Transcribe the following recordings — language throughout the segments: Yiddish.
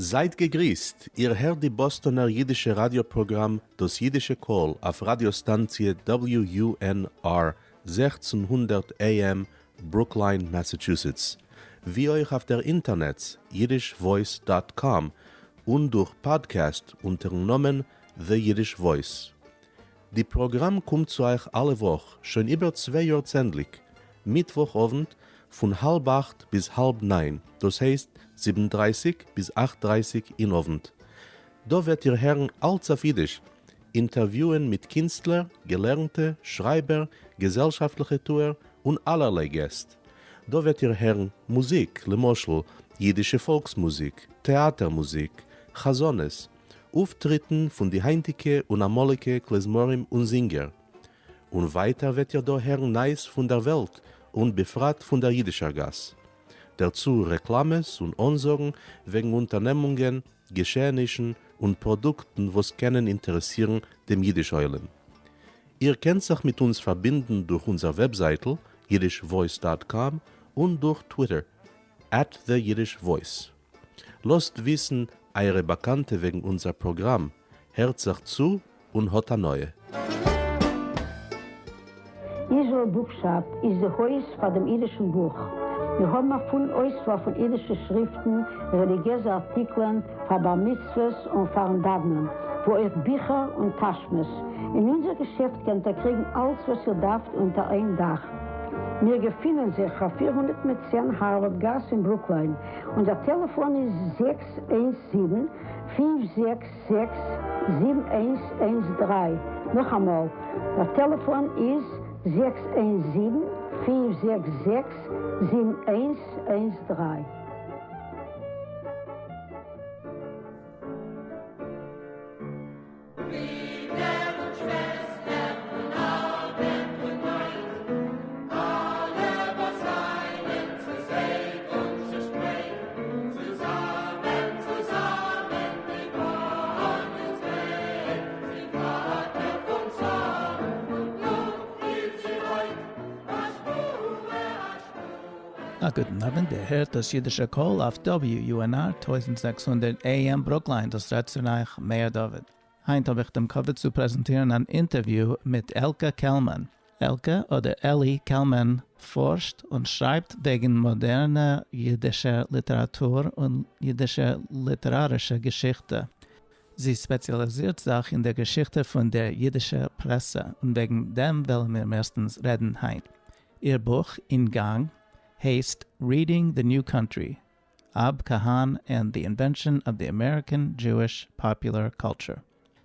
זייט געגריסט, איר הערט די באסטאנער אידישע ראדיא פראגראם דאס אידישע קול אויף ראדיא סטאנציע WUNR 1600 AM ברוקליין מאסאטשוסעטס, ווי אויך אויף דער אינטערנעץ yiddishvoice dot com און דורך פאדקעסט אונטערן נאמען The Yiddish Voice. די פראגראם קומט צו אייך אלע וואך שוין איבער צוויי יאר צענדליג, מיטוואך אוונט פון האלב אכט ביז האלב ניין, דאס הייסט זיבן דרייסיג ביז אכט דרייסיג אין אוונט. דא וועט איר הערן אלץ אויף אידיש, אינטערוויוען מיט קינסטלער, געלערנטע, שרייבער, געזעלשאפטליכע טוער, און אלערליי געסט. דא וועט איר הערן מוזיק, למשל, אידישע פאלקס מוזיק, טעאטער מוזיק, חזנות, אויפטריטן פון די היינטיגע און אמאליגע כלי-זמרים און זינגער. און ווייטער וועט איר דא הערן נייעס פון דער וועלט און בפרט פון דער אידישער גאס. דערצו רעקלאמעס און אנזאגן וועגן אונטערנעמונגען, געשעענישן און פראדוקטן וואס קענען אינטערעסירן דעם אידיש עולם. איר קענט זיך מיט אונז פארבינדן דורך אונזער וועבזייטל yiddishvoice dot com און דורך טוויטער at the Yiddish Voice. לאזט וויסן אייערע באקאנטע וועגן אונזער פראגראם, הערט זיך צו און האט הנאה. Israel Bookshop איז די הויז פאר דעם אידישן בוך. מיר האבן א פולן אויסוואל פון אידישע שריפטן, רעליגיעזע ארטיקלען, פאר בר מצוות און פארן דאוונען, וואו אויך ביכער און טאשמעס. אין אונזער געשעפט קענט איר קריגן אלץ וואס איר דארפט אונטער איין דאך. מיר געפינען זיך אויף 410 הארווארד גאס אין ברוקליין. אונזער טעלעפאן איז 617 566 7113. נאכאמאל, דער טעלעפאן איז 617 566 7113. ברידער און שוועסטער פון אווענט און נייט, אלע וואס זיינען צעזייט און צעשפרייט, צוזאמען, צוזאמען, די פאן איז גרייט, זי פלאטערט פון צארן, פון בלוט איז זי רויט, א שבועה, א שבועה. א גוטן אווענט, איר הערט דאס אידישע קול אויף WUNR 1600 AM ברוקליין, דאס רעדט צו אייך מאיר דוד. היינט האב איך דעם כבוד צו פרעזענטירן אן אינטערוויו מיט עלקע קעלמאן. עלקע, אדער עלי קעלמאן, פארשט און שרייבט וועגן מאדערנע אידישער ליטעראטור און אידישער ליטערארישער געשיכטע. זי ספעציאליזירט זיך אין דער געשיכטע פון דער אידישער פרעסע, און וועגן דעם וועלן מיר מערסטנס רעדן היינט. איר בוך, אין גאנג, הייסט Reading the New Country, Abe Cahan and the Invention of the American Jewish Popular Culture.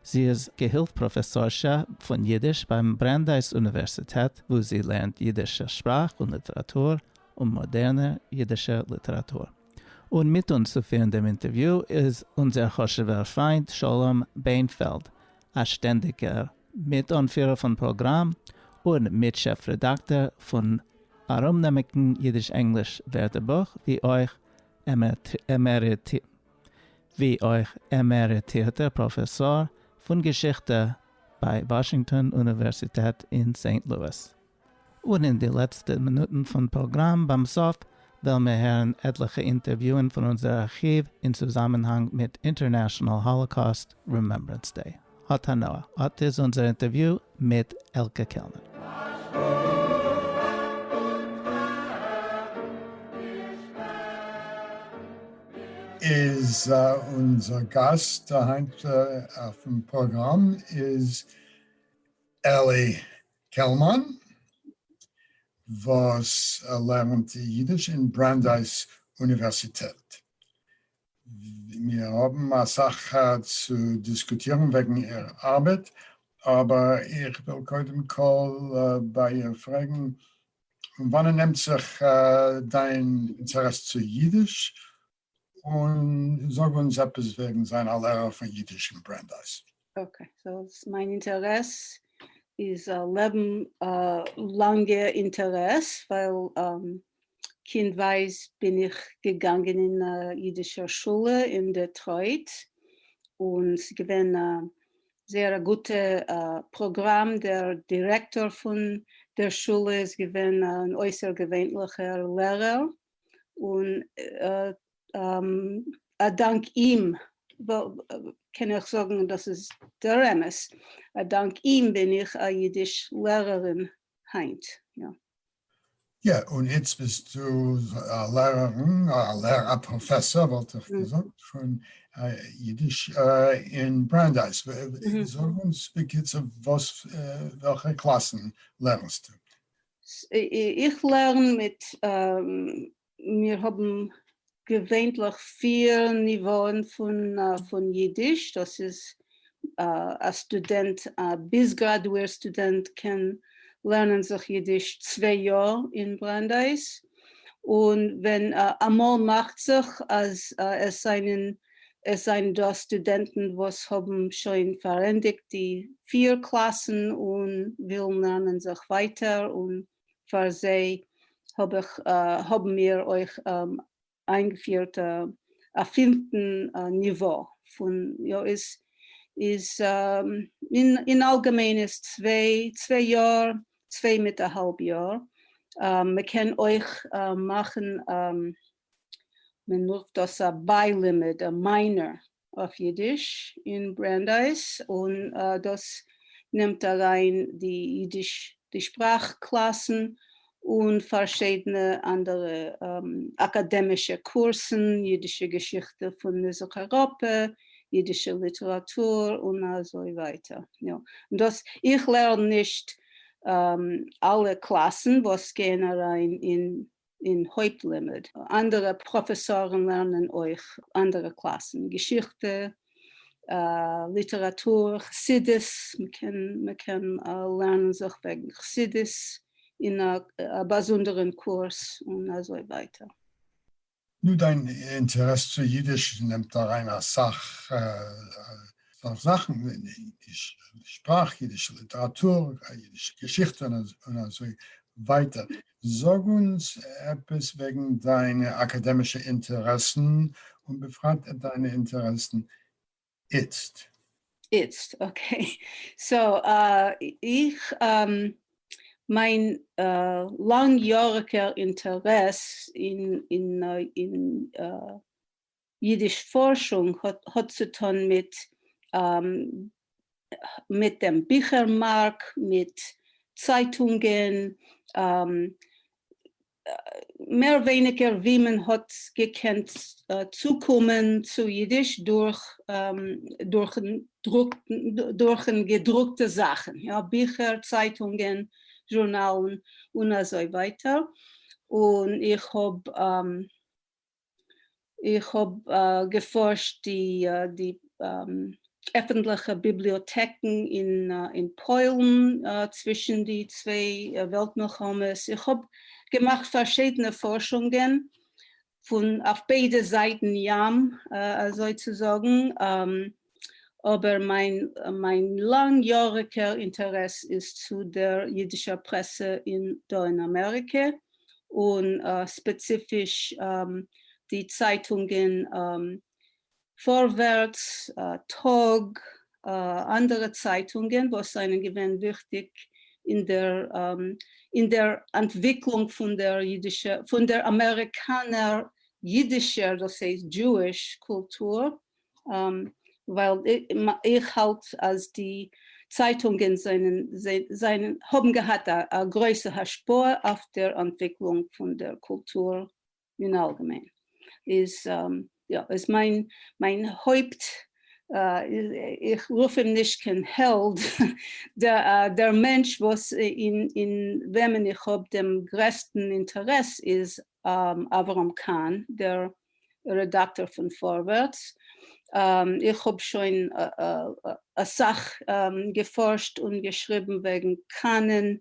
זי איז געהילף פראפעסארשע פון יידיש ביים ברענדייס אוניווערסיטעט וואו זי לערנט יידישע שפראך און ליטעראטור און מאדערנע יידישע ליטעראטור. און מיט אונז צו פירן דעם אינטערוויו איז אונזער חשוב'ער פריינט שלום ביינפעלד, א שטענדיגער מיט-אנפירער פון פראגראם און מיט-שעף רעדאקטאר פון ארומנעמיגן יידיש-ענגליש ווערטערבוך, ווי אויך ווי אויך עמעריטירטער פראפעסאר פון געשיכטע ביי וואשינגטאן אוניווערסיטעט אין סעינט לואיס. און אין די לעצטע מינוטן פון פראגראם ביים סוף וועלן מיר הערן עטליכע אינטערוויוען פון אונזער ארכיוו אין צוזאמענהאנג מיט International Holocaust Remembrance Day. האט הנאה. אט איז אונזער אינטערוויו מיט עלקע קעלמאן. איז אונזער גאסט היינט אויפן פראגראם איז עלי קעלמאן וואס לערנט אידיש אין בראנדייס אוניווערסיטעט. מיר האבן אסאך צו דיסקוטירן וועגן איר ארבעט, אבער איך וויל קודם כל ביי איר פרעגן, פון וואנען נעמט זיך דיין אינטערעס צו אידיש, און זאג אונז עפעס וועגן זיין א לערער פון אידיש אין ברענדייס. Okay, so מיין אינטערעס איז א לעבן לאנגע אינטערעס, ווייל קינדווייז בין איך געגאנגען אין א אידישער שולע אין דעטרויט, און ס'איז געווען א זייער א גוטע פראגראם, דער דירעקטאר פון דער שולע איז געווען אן אויסערגעווענליכער לערער, און אַ דאַנק אים, קען איך זאָגן, דאָס איז דער אמת, אַ דאַנק אים בין איך אַ ייִדיש-לערערין הײַנט. יאָ. יאָ, און איצט ביסטו אַ לערערין, אַ לערער, אַ פּראָפֿעסאָר, וואָלט איך געזאָגט, פֿון ייִדיש אין Brandeis. זאָג אונדז בקיצור, וואָס, וועלכע קלאַסן לערנסטו? איך לערן מיט, מיר האָבן געוויינטלעך פֿיר ניוואָען פֿון ייִדיש, דאָס איז אַ סטודענט, אַ ביז-גראַדואיר סטודענט קען לערנען זיך ייִדיש צוויי יאָר אין Brandeis, און ווען אַמאָל מאַכט זיך אַז עס זײַנען עס זײַנען דאָ סטודענטן וואָס האָבן שוין פֿאַרענדיקט די פֿיר קלאַסן און ווילן לערנען זיך ווײַטער, און פֿאַר זיי האָב איך האָבן מיר אויך אײַנגעפֿירט אַ פֿינפֿטן ניוואָ פֿון יאָ איז איז אין אין אַלגעמיין איז צוויי צוויי יאָר צוויי מיט אַ האַלב יאָר. מע קען אויך מאַכן מען רופֿט דאָס אַ בײַלימוד, אַ minor אויף ייִדיש אין Brandeis, און דאָס נעמט אַרײַן די ייִדיש, די שפּראַך-קלאַסן און פֿאַרשיידענע אַנדערע אַקאַדעמישע קורסן, ייִדישע געשיכטע פֿון מיזרח-אייראָפּע, ייִדישע ליטעראַטור און אַזוי ווײַטער. יאָ. און דאָס, איך לערן נישט אַלע קלאַסן, וואָס גייען אַרײַן אין אין הויפט-לימוד. אנדערע פראפעסארן לערנען אויך אנדערע קלאסן, געשיכטע, ליטעראטור, חסידות, מ'קען לערנען זיך וועגן חסידות אין א באזונדערן קורס און אזוי ווייטער. נו, דיין אינטערעס צו אידיש נעמט אריין אסאך זאכן, אידישע שפראך, אידישע ליטעראטור, אידישע געשיכטע און אזוי ווייטער. זאג אונז עפעס וועגן דיינע אקאדעמישע אינטערעסן און בפרט דיינע אינטערעסן איצט. איצט, okay. So, איך, מיין לאנגיאריגער אינטערעס אין אין יידיש פארשונג האט צו טון מיט מיט דעם ביכער מארק, מיט צייטונגען, מער ווייניגער ווי מען האט געקענט צוקומען צו אידיש דורך דורכן דורכן געדרוקטע זאכן, יא, ביכער, צייטונגען, זשורנאלן און אזוי ווייטער, און איך האב איך האב געפארשט די די עפנטליכע ביבליאטעקן אין פוילן צווישן די צוויי וועלט מלחמות, איך האב געמאכט פארשידענע פארשונגען פון אויף ביידע זייטן ים אזוי צו זאגן, אבער מיין מיין לאנגיאריגער אינטערעס איז צו דער אידישער פרעסע אין דא אין אמעריקע, און ספעציפיש די צייטונגען פארווערטס, טאג, אנדערע צייטונגען וואס זענען געווען וויכטיג אין דער אין דער אנטוויקלונג פון דער אידישער פון דער אמעריקאנער אידישער, דאס הייסט Jewish, קולטור, ווייל איך האלט אז די צייטונגען זענען זענען האבן געהאט א גרויסע השפעה אויף דער אנטוויקלונג פון דער קולטור אין אלגעמיין. איז יא, איז מיין מיין הויפט, איך רוף אים נישט קיין העלד, דער מענטש וואס אין אין וועמען איך האב דעם גרעסטן אינטערעס איז אברהם קאהן, דער רעדאקטאר פון פארווערטס. איך האב שוין אסאך געפארשט און געשריבן וועגן קאהנען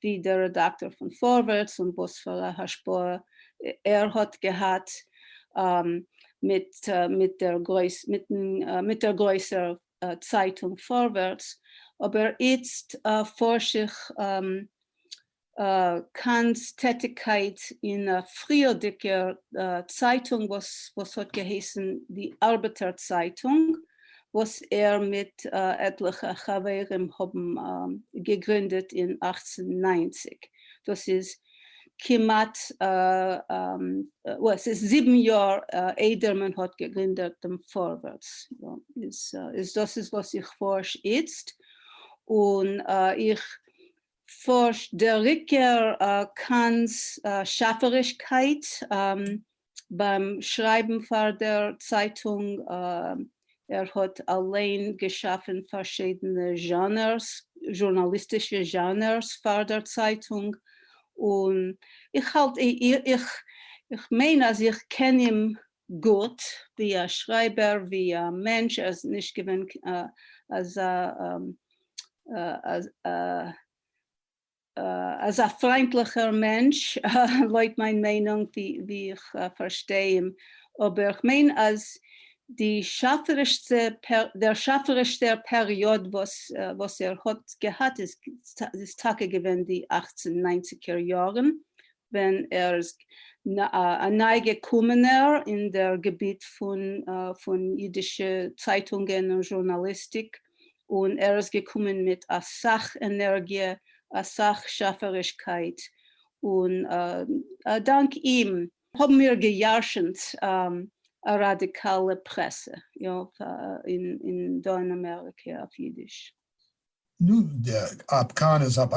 ווי דער רעדאקטאר פון פארווערטס און וואס פאר א השפעה ער האט געהאט מיט מיט דער גרויס מיט דער גרויסער צייטונג פארווערטס. אבער איצט פארש איך קאהן'ס טעטיקייט אין א פריערדיגער צייטונג וואס האט געהייסן די ארבעטער צייטונג, וואס ער מיט עטליכע חברים האבן געגרינדעט אין 1890. דאס איז כּמעט, עס איז זיבן יאָר איידער מען האָט געגרינדעט דעם פֿאָרווערטס. איז דאָס איז וואָס איך פֿאָרש איצט, און איך פֿאָרש דער עיקר קאַהנס שאַפֿערישקייט בײַם שרײַבן פֿאַר דער צײַטונג. ער האָט אַליין געשאַפֿן פֿאַרשיידענע זשאַנערס, זשורנאַליסטישע זשאַנערס פֿאַר דער צײַטונג. און איך האַלט, איך מיין, אַז איך קען אים גוט ווי אַ שרײַבער, ווי אַ מענטש. ער איז נישט געווען אַזאַ פֿרײַנטלעכער מענטש, לויט מײַן מיינונג, ווי איך פֿאַרשטיי אים. אָבער איך מיין, אַז די שאַפֿערישסטע, דער שאַפֿערישסטער פּעריאָד, וואָס ער האָט געהאַט, איז טאַקע געווען די 1890ער יאָרן, ווען ער איז אַ נײַ-געקומענער אין דער געביט פֿון ייִדישע צײַטונגען און זשורנאַליסטיק, און ער איז געקומען מיט אַ סך ענערגיע, אַ סך שאַפֿערישקייט, און אַ דאַנק אים האָבן מיר געירשנט אַ ראַדיקאַלע פּרעסע אין דאָ אין אַמעריקע אויף ייִדיש. נו, דער אב קאַהן איז אַ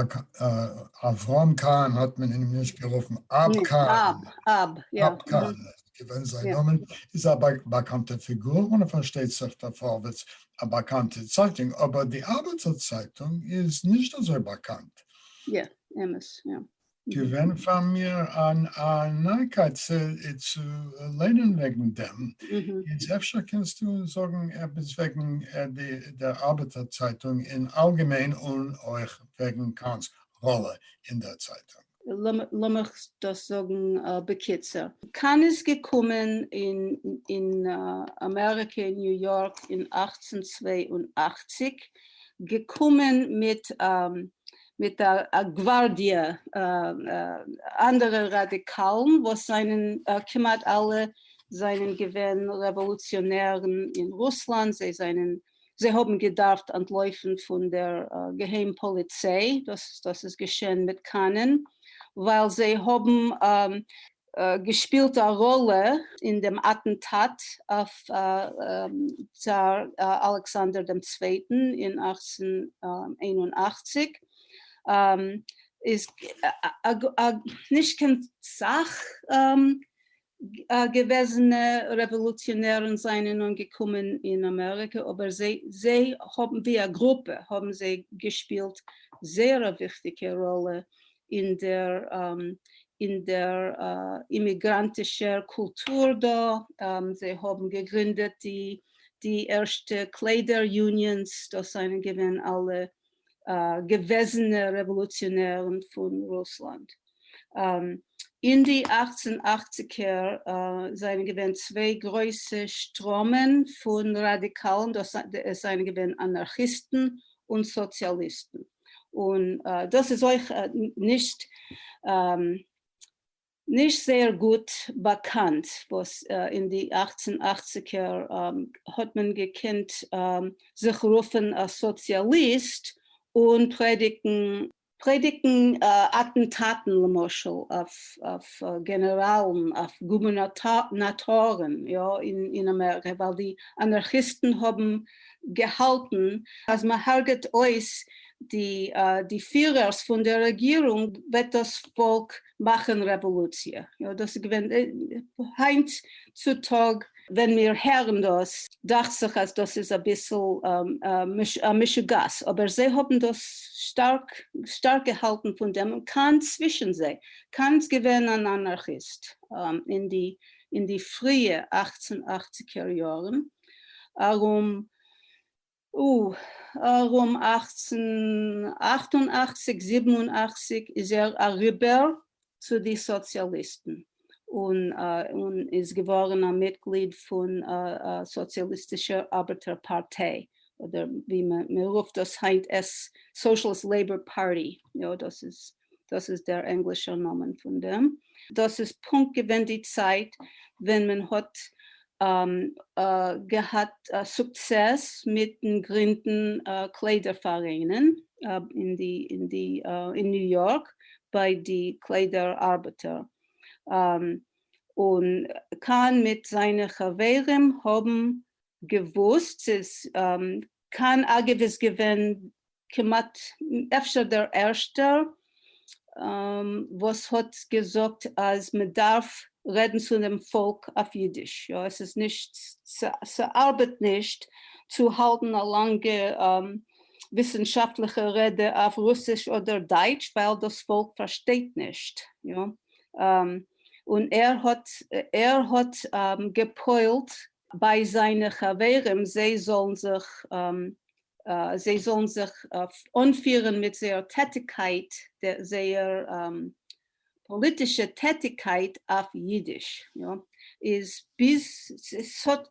אברהם קאַהן האָט מען אים נישט גערופֿן, אב קאַהן. אב, אב, יאָ. אב קאַהן איז געווען זײַן נאָמען, איז אַ באַקאַנטע פֿיגור און פֿאַרשטייט זיך דער פֿאָרווערטס אַ באַקאַנטע צײַטונג, אָבער די אַרבעטער צײַטונג איז נישט אַזוי באַקאַנט. יאָ, אמת, יאָ. געווען פאר מיר א נייגקייט צו לערנען וועגן דעם, איז אפשר קענסטו זאגן עפעס וועגן דער ארבעטער צייטונג אין אלגעמיין און אויך וועגן קאהן'ס ראלע אין דער צייטונג? לאמיך דאס זאגן בקיצור. קאהן איז געקומען אין אמעריקע אין ניו יארק אין 1882, געקומען מיט א גווארדיע אנדערע ראדיקאלן וואס זענען כמעט אלע זענען געווען רעוואלוציאנערן אין רוסלאנד, זיי זענען זיי האבן געדארפט אנטלויפן פון דער געהיים פאליציי, דאס איז געשען מיט קאהנען, ווייל זיי האבן געשפּילט אַ ראָלע אין דעם אַטענטאַט אויף צאַר אַלעקסאַנדער דעם צווייטן אין 1881, איז נישט קיין סך געוועזענע רעוואָלוציאָנערן זײַנען אָנגעקומען אין אַמעריקע, אָבער זיי האָבן ווי אַ גרופּע האָבן זיי געשפּילט זייער אַ וויכטיקע ראָלע אין דער אימיגראַנטישער קולטור דאָ. זיי האָבן געגרינדעט די ערשטע קליידער unions, דאָס זײַנען געווען אַלע געוועזענע רעוואָלוציאָנערן פֿון רוסלאַנד. אין די 1880ער זײַנען געווען צוויי גרויסע שטראָמען פֿון ראַדיקאַלן, דאָס עס זײַנען געווען אַנאַרכיסטן און סאָציאַליסטן. און דאָס איז אויך נישט זייער גוט באַקאַנט, וואָס אין די 1880ער האָט מען געקענט זיך רופֿן אַ סאָציאַליסט און פּרעדיקן אַטענטאַטן, למשל, אויף גענעראַלן, אויף גובערנאַטאָרן, יאָ, אין אַמעריקע, ווײַל די אַנאַרכיסטן האָבן געהאַלטן, אַז מע הרגעט אויס די פֿירערס פֿון דער רעגירונג, וועט דאָס פֿאָלק מאַכן רעוואָלוציע. יאָ, דאָס איז געווען הײַנט צו טאָג, ווען מיר הערן דאָס, דאַכט זיך, אַז דאָס איז אַ ביסל אַ משוגעת, אָבער זיי האָבן דאָס שטאַרק, שטאַרק געהאַלטן פֿון דעם, און קאַהן צווישן זיי. קאַהן איז געווען אַן אַנאַרכיסט אין די פֿריע 1880ער יאָרן, אַרום 1888, 87 איז ער אַריבער צו די סאָציאַליסטן און איז געוואָרן אַ מיטגליד פֿון סאָציאַליסטישער אַרבעטער־פּאַרטיי, אָדער ווי מען רופֿט דאָס הײַנט עס Socialist Labor Party. יאָ, דאָס איז דער ענגלישער נאָמען פֿון דעם. דאָס איז פּונקט געווען די צײַט, ווען מען האָט געהאַט סוקסעס מיטן גרינדן קליידער־פֿאַראיינען אין ניו יאָרק. בײַ די קליידער-אַרבעטער. און קאַהן מיט זײַנע חבֿרים האָבן געוווּסט, ס'איז קאַהן, אַגבֿ, איז געווען כּמעט אפֿשר דער ערשטער, וואָס האָט געזאָגט, אַז מע דאַרף רעדן צו דעם פֿאָלק אויף ייִדיש. יאָ, עס איז נישט, ס'אַרבעט נישט צו האַלטן אַ לאַנגע וויסנשאַפֿטלעכע רעדע אויף רוסיש אָדער דײַטש, ווײַל דאָס פֿאָלק פֿאַרשטייט נישט. יאָ. און ער האָט, ער האָט געפּועלט בײַ זײַנע חבֿרים, זיי זאָלן זיך, זיי זאָלן זיך אָנפֿירן מיט זייער טעטיקייט, זייער פּאָליטישע טעטיקייט אויף ייִדיש. יאָ, איז ביז, ס'האָט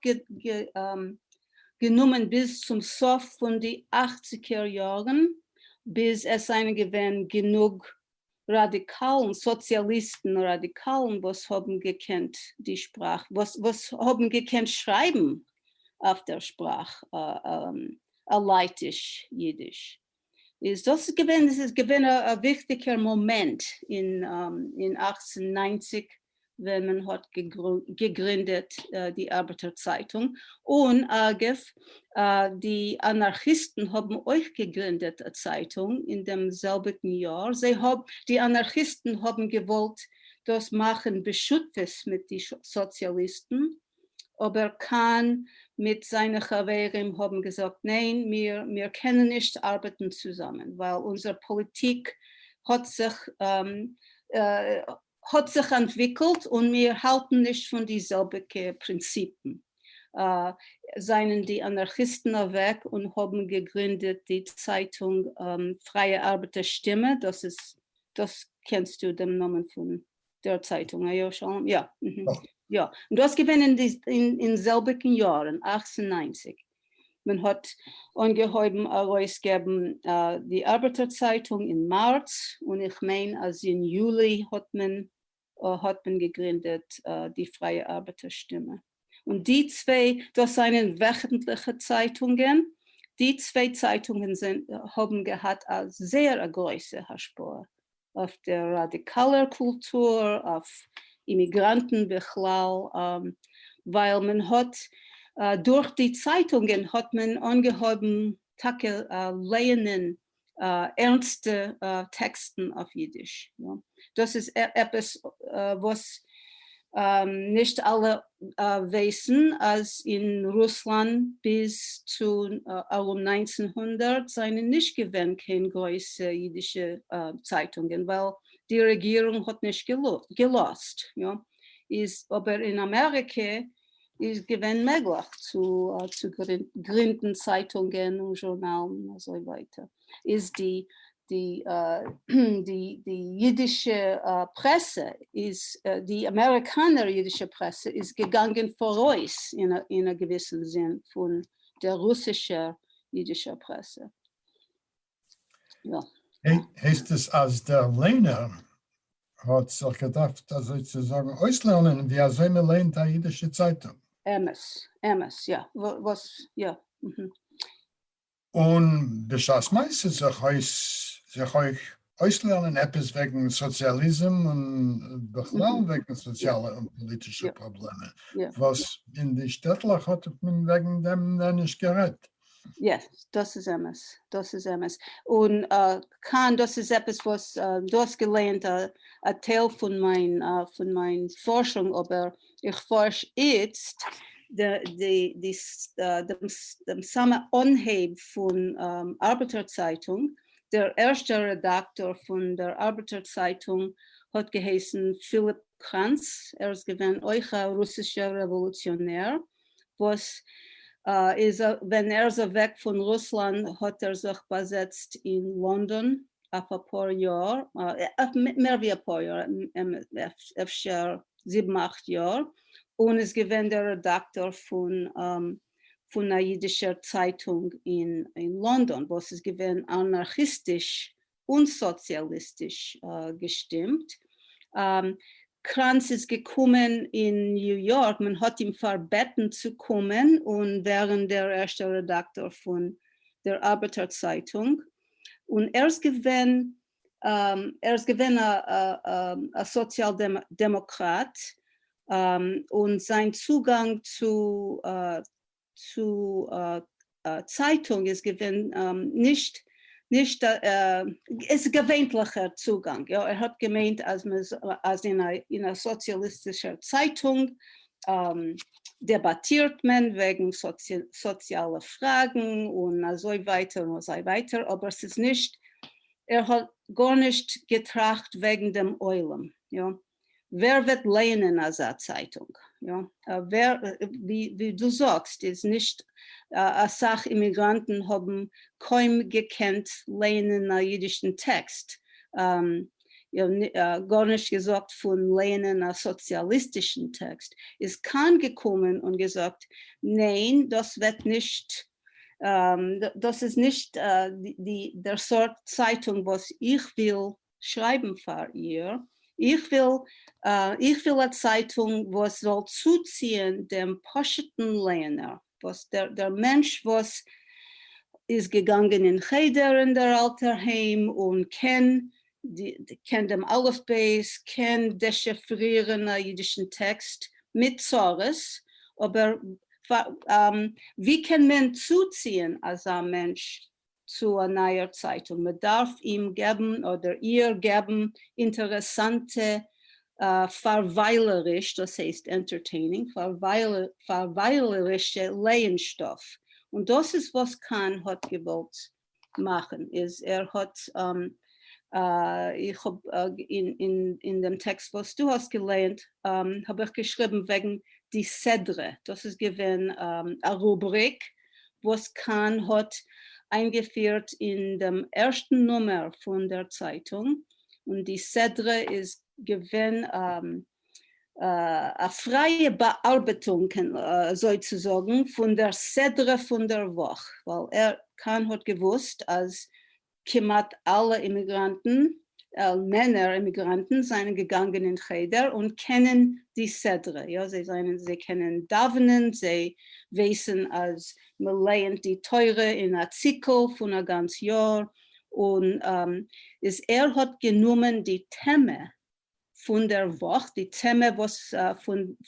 גענומען ביז צום סוף פֿון די אַכציקער יאָרן, ביז עס זײַנען געווען גענוג ראַדיקאַלן, סאָציאַליסטן ראַדיקאַלן, וואָס האָבן געקענט די שפּראַך, וואָס וואָס האָבן געקענט שרײַבן אויף דער שפּראַך אַ לײַטיש ייִדיש. איז דאָס געווען, עס איז געווען אַ וויכטיקער מאָמענט אין אין 1890, ווען מען האט געגרינדעט די ארבעטער צייטונג, און אגב די אנארכיסטן האבן אויך געגרינדעט א צייטונג אין דעם זעלביגן יאר, זיי האב די אנארכיסטן האבן געוואלט דאס מאכן בשותפות מיט די סאציאליסטן, אבער קאהן מיט זיינע חברים האבן געזאגט ניין מיר מיר קענען נישט ארבעטן צוזאמען ווייל אונזער פאליטיק האט זיך האט זיך אנטוויקלט און מיר האלטן נישט פון די זעלביגע פרינציפן, זענען די אנארכיסטן אוועק און האבן געגרינדעט די צייטונג פרייע ארבעטער שטימע, דאס איז, דאס קענסטו דעם נאמען פון דער צייטונג, יא שלום? יא. יא, און דאס געווען אין די אין זעלביגן יאר אין 1890. מען האט אנגעהויבן ארויסגעבן די ארבעטער צייטונג אין מארץ, און איך מיין אז אין יולי האט מען האט מען געגרינדעט די פרייע ארבעטער שטימע. און די צוויי, דאס זענען וועכנטליכע צייטונגען, די צוויי צייטונגען האבן געהאט א זייער א גרויסע השפעה אויף דער ראדיקאלער קולטור, אויף אימיגראנטן בכלל, ווייל מען האט דורך די צייטונגען האט מען אנגעהויבן טאקע לייענען ערנסטע טעקסטן אויף אידיש. דאס איז עפעס וואס נישט אלע ווייסן, אז אין רוסלאנד ביז צו ארום 1900 זענען נישט געווען קיין גרויסע אידישע צייטונגען ווייל די רעגירונג האט נישט געלאזט, יא, איז אבער אין אמעריקע איז געווען מעגליך צו גרינדן צייטונגען און זשורנאלן און אזוי ווייטער, איז די די די די אידישע פרעסע איז די אמעריקאנער אידישע פרעסע איז געגאנגען פאראויס אין אין א געוויסן זין פון דער רוסישער אידישער פרעסע. יא. הייסט עס אז דער ליינער האט זיך געדארפט אזוי צו זאגן אויסלערנען ווי אזוי מען ליינט א אידישע צייטונג. אמת, אמת, יא. וואס, יא. און בשעת מעשה זיך אויס זיך אויך אויסלערנען עפעס וועגן סאציאליזם און בכלל וועגן סאציאלע און פאליטישע פראבלעמען, וואס אין די שטעטלעך האט מען וועגן דעם נישט גערעדט. Yes, דאס איז אמת, דאס איז אמת. און כאן דאס איז עפעס וואס דו האסט געלייענט א טייל פון מיין פון מיין פארשונג, אבער איך פארש איצט דעם סאמע אנהייב פון ארבעטער צייטונג. דער ערשטער רעדאקטאר פון דער ארבעטער צייטונג האט געהייסן פיליפ קראנץ, ער איז געווען אויך א רוסישער רעוואלוציאנער, וואס איז ווען ער איז אוועק פון רוסלאנד האט ער זיך באזעצט אין לאנדאן אויף אפאר יאר, מער ווי אפאר יאר, אפשר זיבן אכט יאר, און איז געווען דער רעדאקטאר פון פון א אידישער צייטונג אין לאנדאן וואס איז געווען אנארכיסטיש און סאציאליסטיש געשטימט. קראנץ איז געקומען אין ניו יארק, מען האט אים פארבעטן צו קומען און ווערן דער ערשטער רעדאקטאר פון דער ארבעטער צייטונג, און ער איז געווען ער איז געווען אַ סאָציאַל-דעמאָקראַט, און זײַן צוגאַנג צו צײַטונג איז געווען נישט נישט איז געוויינטלעכער צוגאַנג. יאָ, ער האָט געמיינט, אַז אַז אין אַ סאָציאַליסטישער צײַטונג דעבאַטירט מען וועגן סאָציאַלע פֿראַגן און אַזוי ווײַטער און אַזוי ווײַטער, אָבער ס'איז נישט, ער האָט גאָרנישט געטראַכט וועגן דעם עולם, יאָ. ווער וועט לייענען אַזאַ צײַטונג? יאָ, ווער, ווי דו זאָגסט, איז נישט אַ סך אימיגראַנטן האָבן קוים געקענט לייענען אַ ייִדישן טעקסט, גאָרנישט געזאָגט פֿון לייענען אַ סאָציאַליסטישן טעקסט, איז קאַהן געקומען און געזאָגט, ניין, דאָס וועט נישט, דאָס איז נישט דער סאָרט צײַטונג וואָס איך וויל שרײַבן פֿאַר איר. איך וויל, איך וויל אַ צײַטונג וואָס זאָל צוציִען דעם פּשוטן לייענער, וואָס דער, דער מענטש וואָס איז געגאַנגען אין חדר אין דער אַלטער היים און קען די, קען דעם אלף-בית, קען דעשיפֿרירן אַ ייִדישן טעקסט מיט צרות, אָבער ווי קען מען צוציִען אַזאַ מענטש צו א נייער צייטונג, מען דארף אים געבן אדער איר געבן אינטערעסאנטע פארוויילעריש, דאס הייסט entertaining, פארוויילערישע לייען-שטאף, און דאס איז וואס קאהן האט געוואלט מאכן, איז ער האט, איך האב אין דעם טעקסט וואס דו האסט געלייענט האב איך געשריבן וועגן די סדרה, דאס איז געווען א רובריק וואס קאהן האט איינגעפירט אין דעם ערשטן נומער פון דער צייטונג, און די סדרה איז געווען א פרייע באארבעטונג, אזוי צו זאגן, פון דער סדרה פון דער וואך, ווייל ער, קאהן האט געוואוסט אז כמעט אלע אימיגראנטן, מענער אימיגראנטן, זענען געגאנגען אין חדר און קענען די סדרה, יא, זיי זענען, זיי קענען דאווענען, זיי ווייסן אז מען לייענט די תורה אין א ציקל פון א גאנץ יאר, און איז ער האט גענומען די טעמע פון דער וואך, די טעמע וואס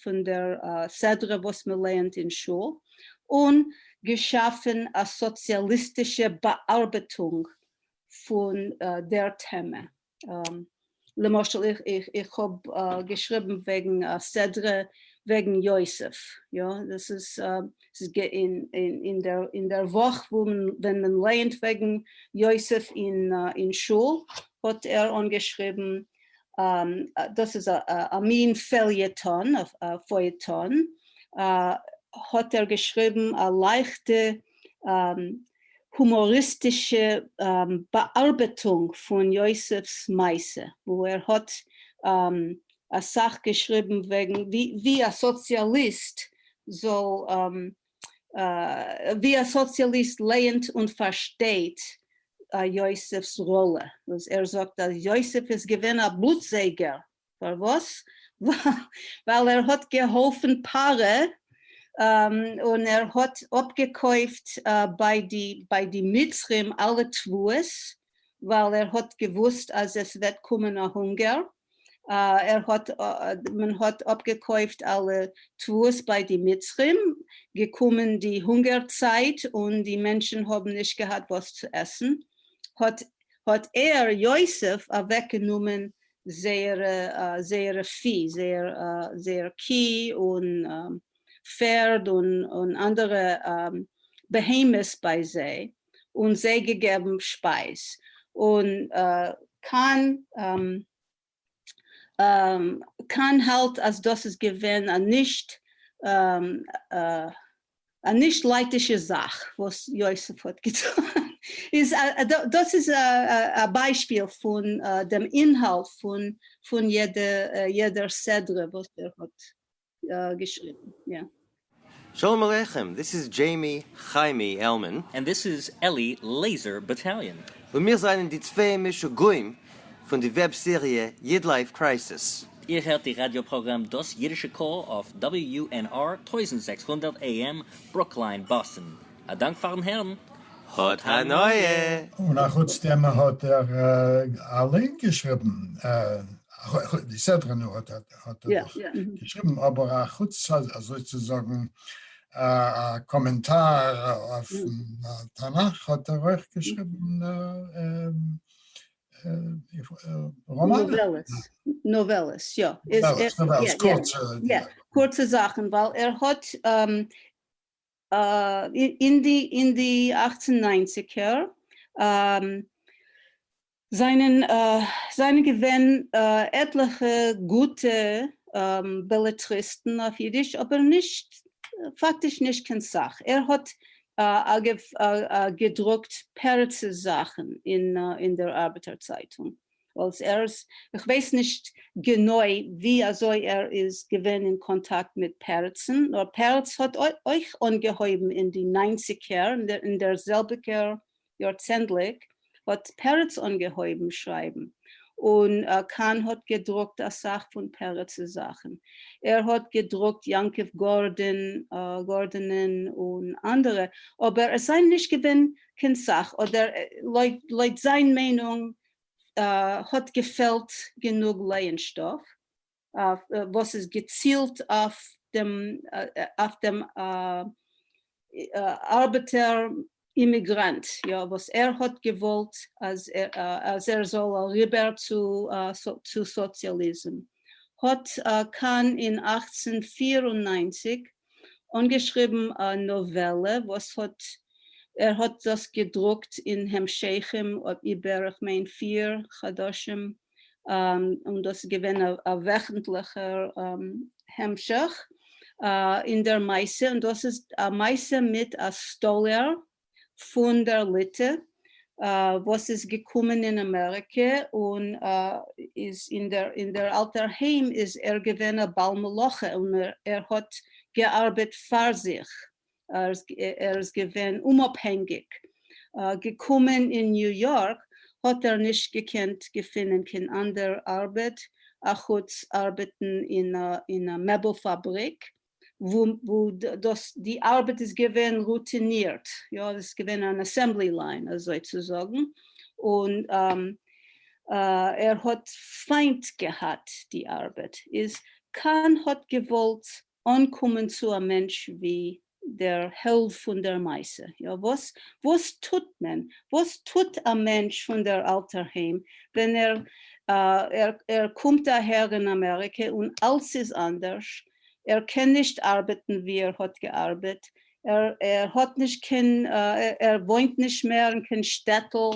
פון דער סדרה וואס מען לערנט אין שול, און געשאפן א סאציאליסטישע באארבעטונג פון דער טעמע. למשל איך האב געשריבן וועגן א סדרה וועגן יוסף, יא, דאס איז אין דער וואך ווען מען לערנט וועגן יוסף אין שול, האט ער אנגעשריבן, דאס איז א מין פעליעטאן, א פֿעיעטאן, האט ער געשריבן א לייכטע הומאריסטישע באארבעטונג פון יוסף'ס מעשה, וואו ער האט אסאך געשריבן וועגן ווי א סאציאליסט זאל, ווי א סאציאליסט לייענט און פארשטייט יוסף'ס ראלע, וואס ער זאגט אז יוסף איז געווען א בלוטזייגער, פארוואס? ווייל ער האט געהאלפן פרעה און ער האט אפגעקויפט ביי די מצרים אלע תבואות, ווייל ער האט געוואוסט אז עס וועט קומען א הונגער, ער האט, מען האט אפגעקויפט אלע תבואות ביי די מצרים, געקומען די הונגער צייט און די מענטשן האבן נישט געהאט וואס צו עסן, האט האט ער, יוסף, אוועק גענומען זייערע זייערע פי, זייער זייער קי און פערד און און אנדערע בהמות ביי זיי, און זיי געגעבן שפייז, און קאהן קאהן האלט אז דאס איז געווען א נישט א נישט לייטישע זאך וואס יוסף האט געטון, איז דאס איז א ביישפיל פון דעם אינהאלט פון יעדער סדרה וואס ער האט געשריבן, יא. שלום עליכם, this is Jamie Chaimie Elman. And this is Eli Laser Battalion. און מיר זענען די צוויי משוגעים פון די וועב סעריע YidLife Crisis. איר הערט די ראדיא פראגראם דאס אידישע קול אויף WUNR 1600 AM, ברוקליין, באסטן. א דאנק פארן הערן. האט הנאה! און אחוץ דעם האט ער אליין געשריבן, די סדרה נו האט ער דאך געשריבן, אבער אחוץ אזוי צו זאגן א קאמענטאר אויפן תנך האט ער אויך געשריבן ראמאנען. נאוועלעס, נאוועלעס, יא. נאוועלעס, נאוועלעס, קורצע. יא, קורצע זאכן, ווייל ער האט אין די אין די אכצן ניינציגער זענען זענען געווען עטליכע גוטע בעלעטריסטן אויף אידיש אבער נישט פאקטיש נישט קיין סאך. ער האט אגב געדרוקט פרצ'ס זאכן אין דער ארבעטער צייטונג. ווייל ער איז, איך ווייס נישט גענוי ווי אזוי ער איז געווען אין קאנטאקט מיט פרצ'ן, נאר פרץ האט אויך אנגעהויבן אין די ניינציגער, אין דער זעלביגער יארצענדליג האט פרץ אנגעהויבן שרייבן, און קאהן האט געדרוקט אסאך פון פרצ'ס זאכן. ער האט געדרוקט יעקב גארדין, גארדינען און אנדערע, אבער עס זענען נישט געווען קיין סאך, אדער לויט זיין מיינונג האט געפעלט גענוג לייען-שטאף וואס איז געצילט אויף דעם אויף דעם ארבעטער אימיגראנט, יא, וואס ער האט געוואלט אז אז ער זאל אריבער צו צו סאציאליזם. האט קאהן אין 1894 אנגעשריבן א נאוועלע וואס האט ער האט דאס געדרוקט אין המשכים איבער איך מיין פיר חדשים, און דאס איז געווען א וועכנטליכער המשך אין דער מעשה, און דאס איז א מעשה מיט א סטאלער פון דער ליטע וואס איז געקומען אין אמעריקע און איז אין דער אין דער אלטער היים איז ער געווען א בעל מלאכה און ער האט געארבעט פאר זיך, ער איז געווען אומאפהענגיק. געקומען אין ניו יארק האט ער נישט געקענט געפינען קיין אנדער ארבעט אחוץ ארבעטן אין א מעבל פאבריק, וואו דאס די ארבעט איז געווען רוטינירט, יא, עס איז געווען אן assembly line אזוי צו זאגן, און ער האט פיינט געהאט די ארבעט, איז קאהן האט געוואלט אנקומען צו א מענטש ווי דער העלד פון דער מעשה, יא, וואס וואס טוט מען, וואס טוט א מענטש פון דער אלטער היים ווען ער ער קומט אהער אין אמעריקע און אלץ איז אנדערש, ער קען נישט ארבעטן ווי ער האט געארבעט, ער ער האט נישט קיין ער וואוינט נישט מער אין קיין שטעטל,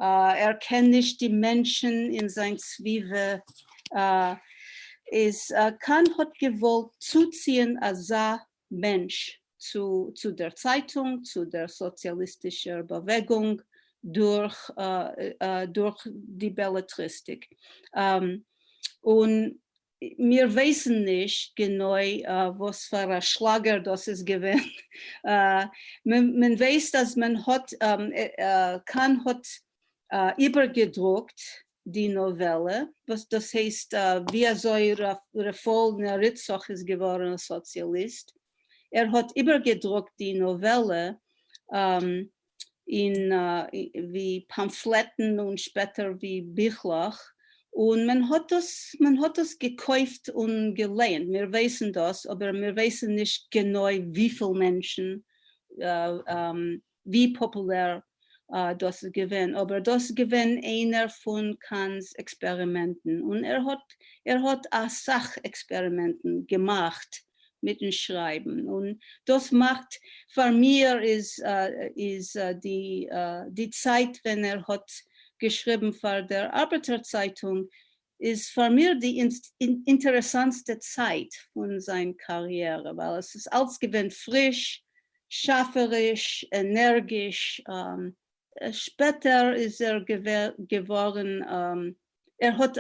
ער קען נישט די מענטשן אין זיין סביבה, איז קאהן האט געוואלט צוציען אזא מענטש צו צו דער צייטונג, צו דער סאציאליסטישער באוועגונג דורך דורך די בעלעטריסטיק. און מיר ווייסן נישט גענוי וואס פאר א שלאגער דאס איז געווען, מען ווייסט אז מען האט, קאהן האט איבערגעדרוקט די נאוועלע, וואס דאס הייסט ווי אזוי רפאל נעריצוך איז געווארן א סאציאליסט, ער האט איבערגעדרוקט די נאוועלע אין ווי פאמפלעטן און שפעטער ווי ביכלעך, און מען האט דאס מען האט דאס געקויפט און געלייענט, מיר ווייסן דאס אבער מיר ווייסן נישט גענוי וויפיל מענטשן ווי פאפולער דאס איז געווען, אבער דאס איז געווען איינער פון קאהן'ס עקספערימענטן, און ער האט ער האט אסאך עקספערימענטן געמאכט מיטן שרייבן, און דאס מאכט פאר מיר איז איז די די צייט ווען ער האט געשריבן פאר דער ארבעטער צייטונג איז פאר מיר די אינטערעסאנטסטע צייט פון זיין קאריערע, ווייל עס איז אלץ געווען פריש, שאפעריש, ענערגיש, שפעטער איז ער געווארן, ער האט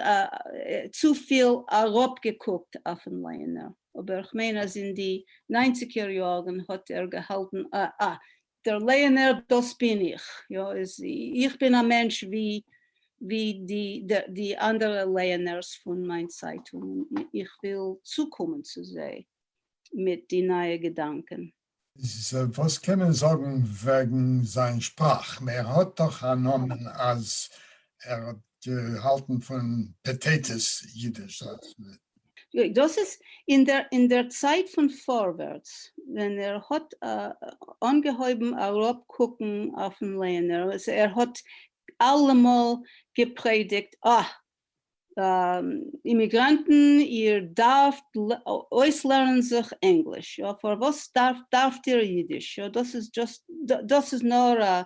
צופיל אראפגעקוקט אויפן לייענער, אבער כ'מיין אז אין די ניינציגער יארן האט ער געהאלטן אה אה, דער לייענער דאס בין איך, יא, איז איך בין א מענטש ווי ווי די די אנדערע לייענערס פון מיין צייטונג, איך וויל צוקומען צו זיי מיט די נייע געדאנקען. וואס קען מען זאגן וועגן זיין שפראך? ער האט דאך א נאמען אז ער האט געהאלטן פון פאטעיטעס אידיש. דאס איז אין דער אין דער צייט פון פארווערטס, ווען ער האט אנגעהויבן אראפקוקן אויפן לייענער, ער האט אלעמאל געפרעדיגט, אה, אימיגראנטן, איר דארפט אויסלערנען זיך ענגליש, יא, פארוואס דארפט איר אידיש, יא, דאס איז just, דאס איז נאר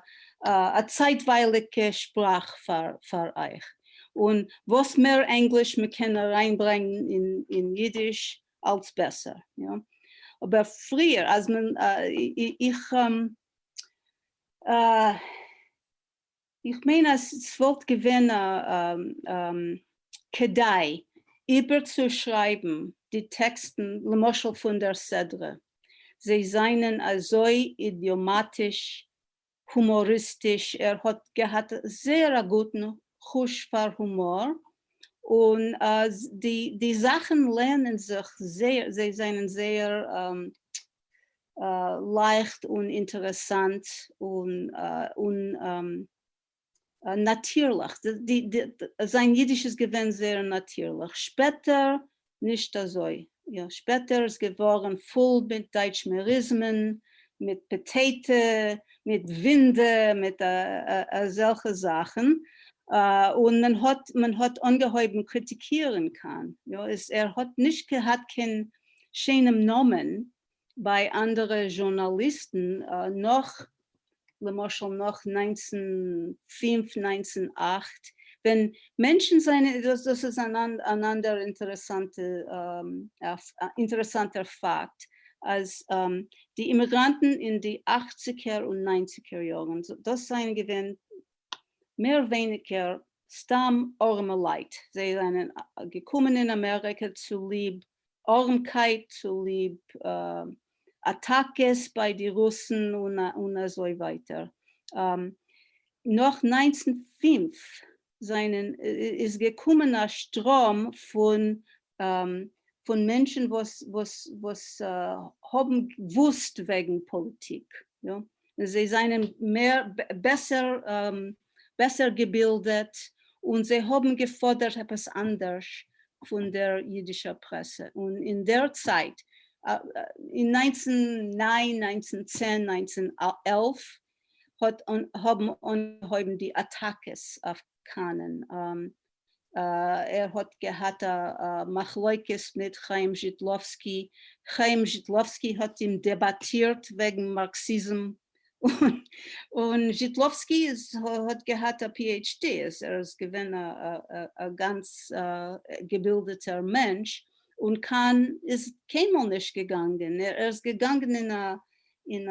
א צייטווייליגע שפראך פאר אייך, און וואס מער ענגליש מען קען אריינברענגען אין אידיש אלץ בעסער, יא. אבער פריער אז מען, איך, איך מיין אז ס'וואלט געווען כדאי איבערצושרייבן די טעקסטן למשל פון דער סדרה, זיי זענען אזוי אידיאמאטיש, הומאריסטיש, ער האט געהאט זייער א גוטן חוש פאר הומאר, און די זאכן לערנען זיך זייער, זיי זענען זייער לייכט און אינטערעסאנט און נאטירליך. זיין אידיש איז געווען זייער נאטירליך. שפעטער נישט אזוי. יא, שפעטער איז געווארן פול מיט דייטשמעריזמען, מיט פאטעיטע, מיט ווינדע, מיט אזעלכע זאכן. און מען האט מען האט אנגעהויבן קריטיקירן קאהן. יא, ער האט נישט געהאט קיין שיינעם נאמען ביי אנדערע זשורנאליסטן נאך למשל נאך 1905, 1908, ווען מענטשן זענען, דאס איז אן אנדער אינטערעסאנטער פאקט, אז די אימיגראנטן אין די אכציגער און ניינציגער יארן, דאס זענען געווען מער ווייניגער סתם ארעמע לייט, זיי זענען געקומען אין אמעריקע צוליב ארעמקייט, צוליב אטאקעס ביי די רוסן און אזוי ווייטער. נאך 1905 זענען איז געקומען א שטראם פון מענטשן וואס וואס וואס האבן געוואוסט וועגן פאליטיק, יא, זיי זענען מער בעסער בעסער געבילדעט און זיי האבן געפאדערט עפעס אנדערש פון דער אידישער פרעסע, און אין דער צייט אין 1909, 1910, 1911 האט האבן אנגעהויבן די אטאקעס אויף קאהנען. ער האט געהאט א מחלוקת מיט חיים זשיטלאווסקי, חיים זשיטלאווסקי האט אים דעבאטירט וועגן מארקסיזם, און זשיטלאווסקי האט געהאט א PhD, ער איז געווען א גאנץ געבילדעטער מענטש, און קאהן איז קיינמאל נישט געגאנגען, ער איז געגאנגען אין א אין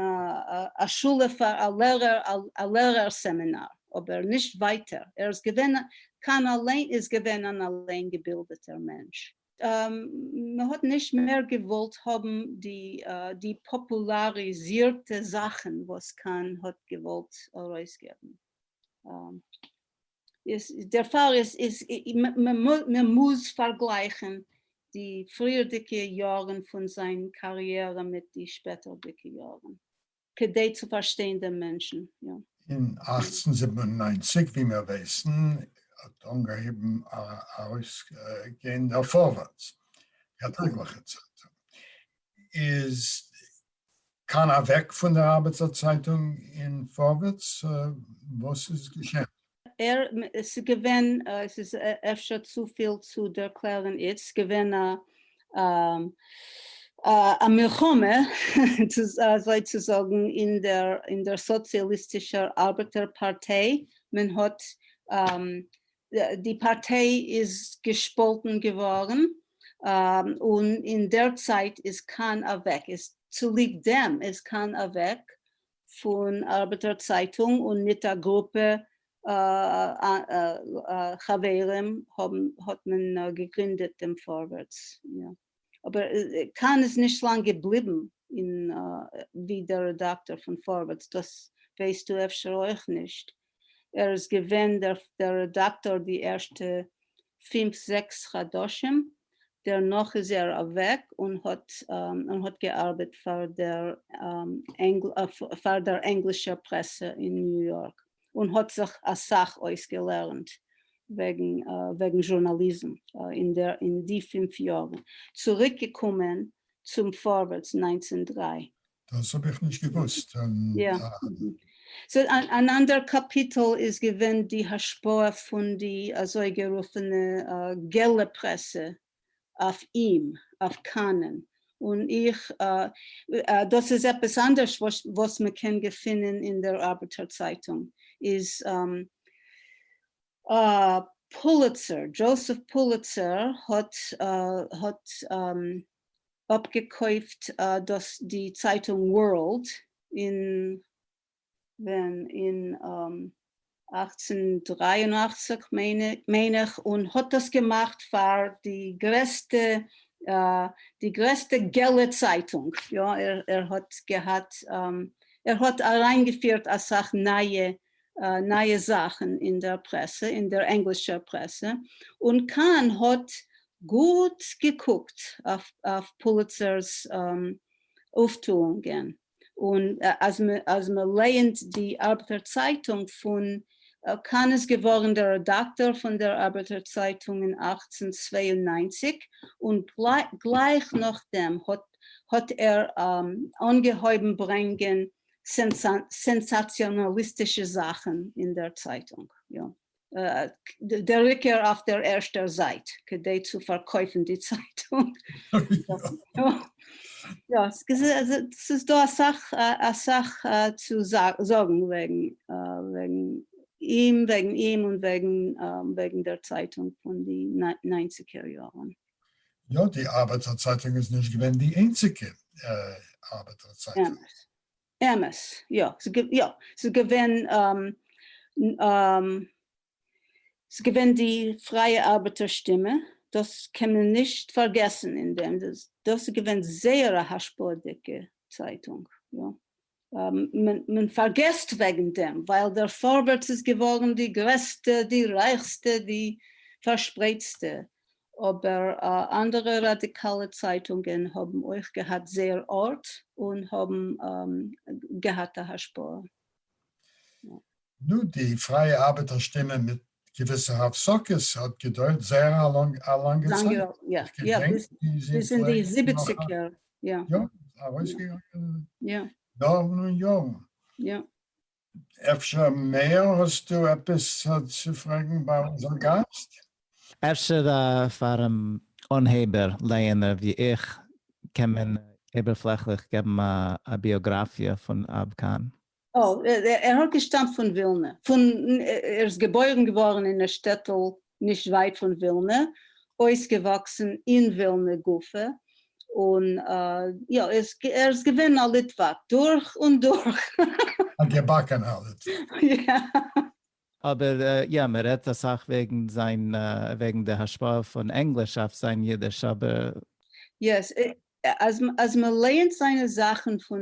א שולע פאר א לערער, א לערער סעמינאר, אבער נישט ווייטער, ער איז געווען, קאהן אליין איז געווען אן אליין געבילדעטער מענטש. מען האט נישט מער געוואלט האבן די די פאפולאריזירטע זאכן וואס קאהן האט געוואלט ארויסגעבן. דערפאר איז מען מוז פארגלייכן די פריערדיגע יארן פון זיין קאריערע מיט די שפעטערדיגע יארן, כדי צו פארשטיין דעם מענטשן. יא. אין 1897, ווי מיר ווייסן, האט אנגעהויבן ארויסגיין דער פארווערטס, די טעגליכע צייטונג. איז קאהן אוועק פון דער ארבעטער צייטונג אין פארווערטס? וואס איז געשען? ער, עס איז געווען, עס איז אפשר צופיל צו דערקלערן איצט, געווען א א מלחמה, אזוי צו זאגן, אין דער אין דער סאציאליסטישער ארבעטער פארטיי, מען האט, די פארטיי איז געשפאלטן געווארן, און אין דער צייט איז קאהן אוועק, איז צוליב דעם איז קאהן אוועק פון ארבעטער צייטונג און מיט א גרופע חברים האבן האט מען געגרינדעט דעם פארווערטס. אבער קאהן איז נישט לאנג געבליבן אין ווי דער רעדאקטאר פון פארווערטס, דאס ווייסטו אפשר אויך נישט. ער איז געווען דער רעדאקטאר די ערשטע פינף זעקס חדשים. דערנאָך איז ער אַוועק און האָט און האָט געאַרבעט פֿאַר דער פֿאַר דער ענגלישער פּרעסע אין ניו-יאָרק און האָט זיך אַ סך אויסגעלערנט וועגן וועגן זשורנאַליזם אין דער אין די פֿינף יאָרן. צוריקגעקומען צום פֿאָרווערטס 1903. דאָס האָב איך נישט געוווּסט. יאָ. So, אַן אַנדער קאַפּיטל איז געווען די השפּעה פֿון די אַזוי גערופֿענע געלע פּרעסע אויף אים, אויף קאַנען. און איך, דאָס איז עפּעס אַנדערש וואָס וואָס מע קען געפֿינען אין דער אַרבעטער-צײַטונג, איז פּוליצער, דזשאָסעף פּוליצער האָט האָט אָפּגעקויפֿט דאָס די צײַטונג World אין ווען אין 1883 מיין איך, און האָט דאָס געמאַכט פֿאַר די גרעסטע די גרעסטע געלע צײַטונג. יאָ, ער ער האָט געהאַט ער האָט אַרײַנגעפֿירט אַ סך נײַע נײַע זאַכן אין דער פּרעסע, אין דער ענגלישער פּרעסע, און קאַהן האָט גוט געקוקט אויף אויף פּוליצערס אויפֿטואונגען. און אַז מע אַז מע לייענט די אַרבעטער צײַטונג פֿון קאַהן איז געוואָרן דער רעדאַקטאָר פֿון דער אַרבעטער צײַטונג אין 1892 און גלײַך נאָך דעם האָט האָט ער אָנגעהויבן ברענגען סענסאַציאָנאַליסטישע זאַכן אין דער צײַטונג. יאָ. דער עיקר אויף דער ערשטער זײַט, כּדי צו פֿאַרקויפֿן די צײַטונג. יאָ, ס'איז דאָ אַ סך, אַ סך צו זאָגן וועגן, וועגן אים, וועגן אים און וועגן, וועגן דער צײַטונג פֿון די נײַנציקער יאָרן. יאָ, די אַרבעטער-צײַטונג איז נישט געווען די איינציקע אַרבעטער-צײַטונג. אמת. אמת, יא, יא, ס'איז געווען, ס'איז געווען די פרייע ארבעטער שטימע, דאס קען מען נישט פארגעסן אין דעם, דאס איז געווען זייער א השפעה'דיגע צייטונג, יא. מען פארגעסט וועגן דעם, ווייל דער פארווערטס איז געווארן די גרעסטע, די רייכסטע, די פארשפרייטסטע אבער אנדערע ראדיקאלע צייטונגען האבן אויך געהאט זייער ארט און האבן געהאט א השפעה. נו, די פרייע ארבעטער שטימע מיט געוויסע הפסקות האט געדויערט זייער א לאנגע צייט. יא, יא, ביז אין די זיבעציגער, יא. יא, ארויסגעגאנגען יארן און יארן. יא. אפשר מאיר האסטו עפעס צו פרעגן ביי אונזער גאסט? אפשר פאר אנהייבער לייענער ווי איך קען מען איבערפלעכליך געבן א ביאגראפיע פון אב קאהן? או, ער האט געשטאמט פון ווילנע, פון, ער איז געבוירן געווארן אין א שטעטל נישט ווייט פון ווילנע, אויסגעוואקסן אין ווילנע גופא, און יא, ער איז געווען א ליטוואק דורך און דורך. א געבאקענער ליטוואק. יא. אבער יא, מען רעדט אסאך וועגן זיין, וועגן די השפעה פון ענגליש אויף זיין אידיש, אבער. Yes, אז מען לייענט זיינע זאכן פון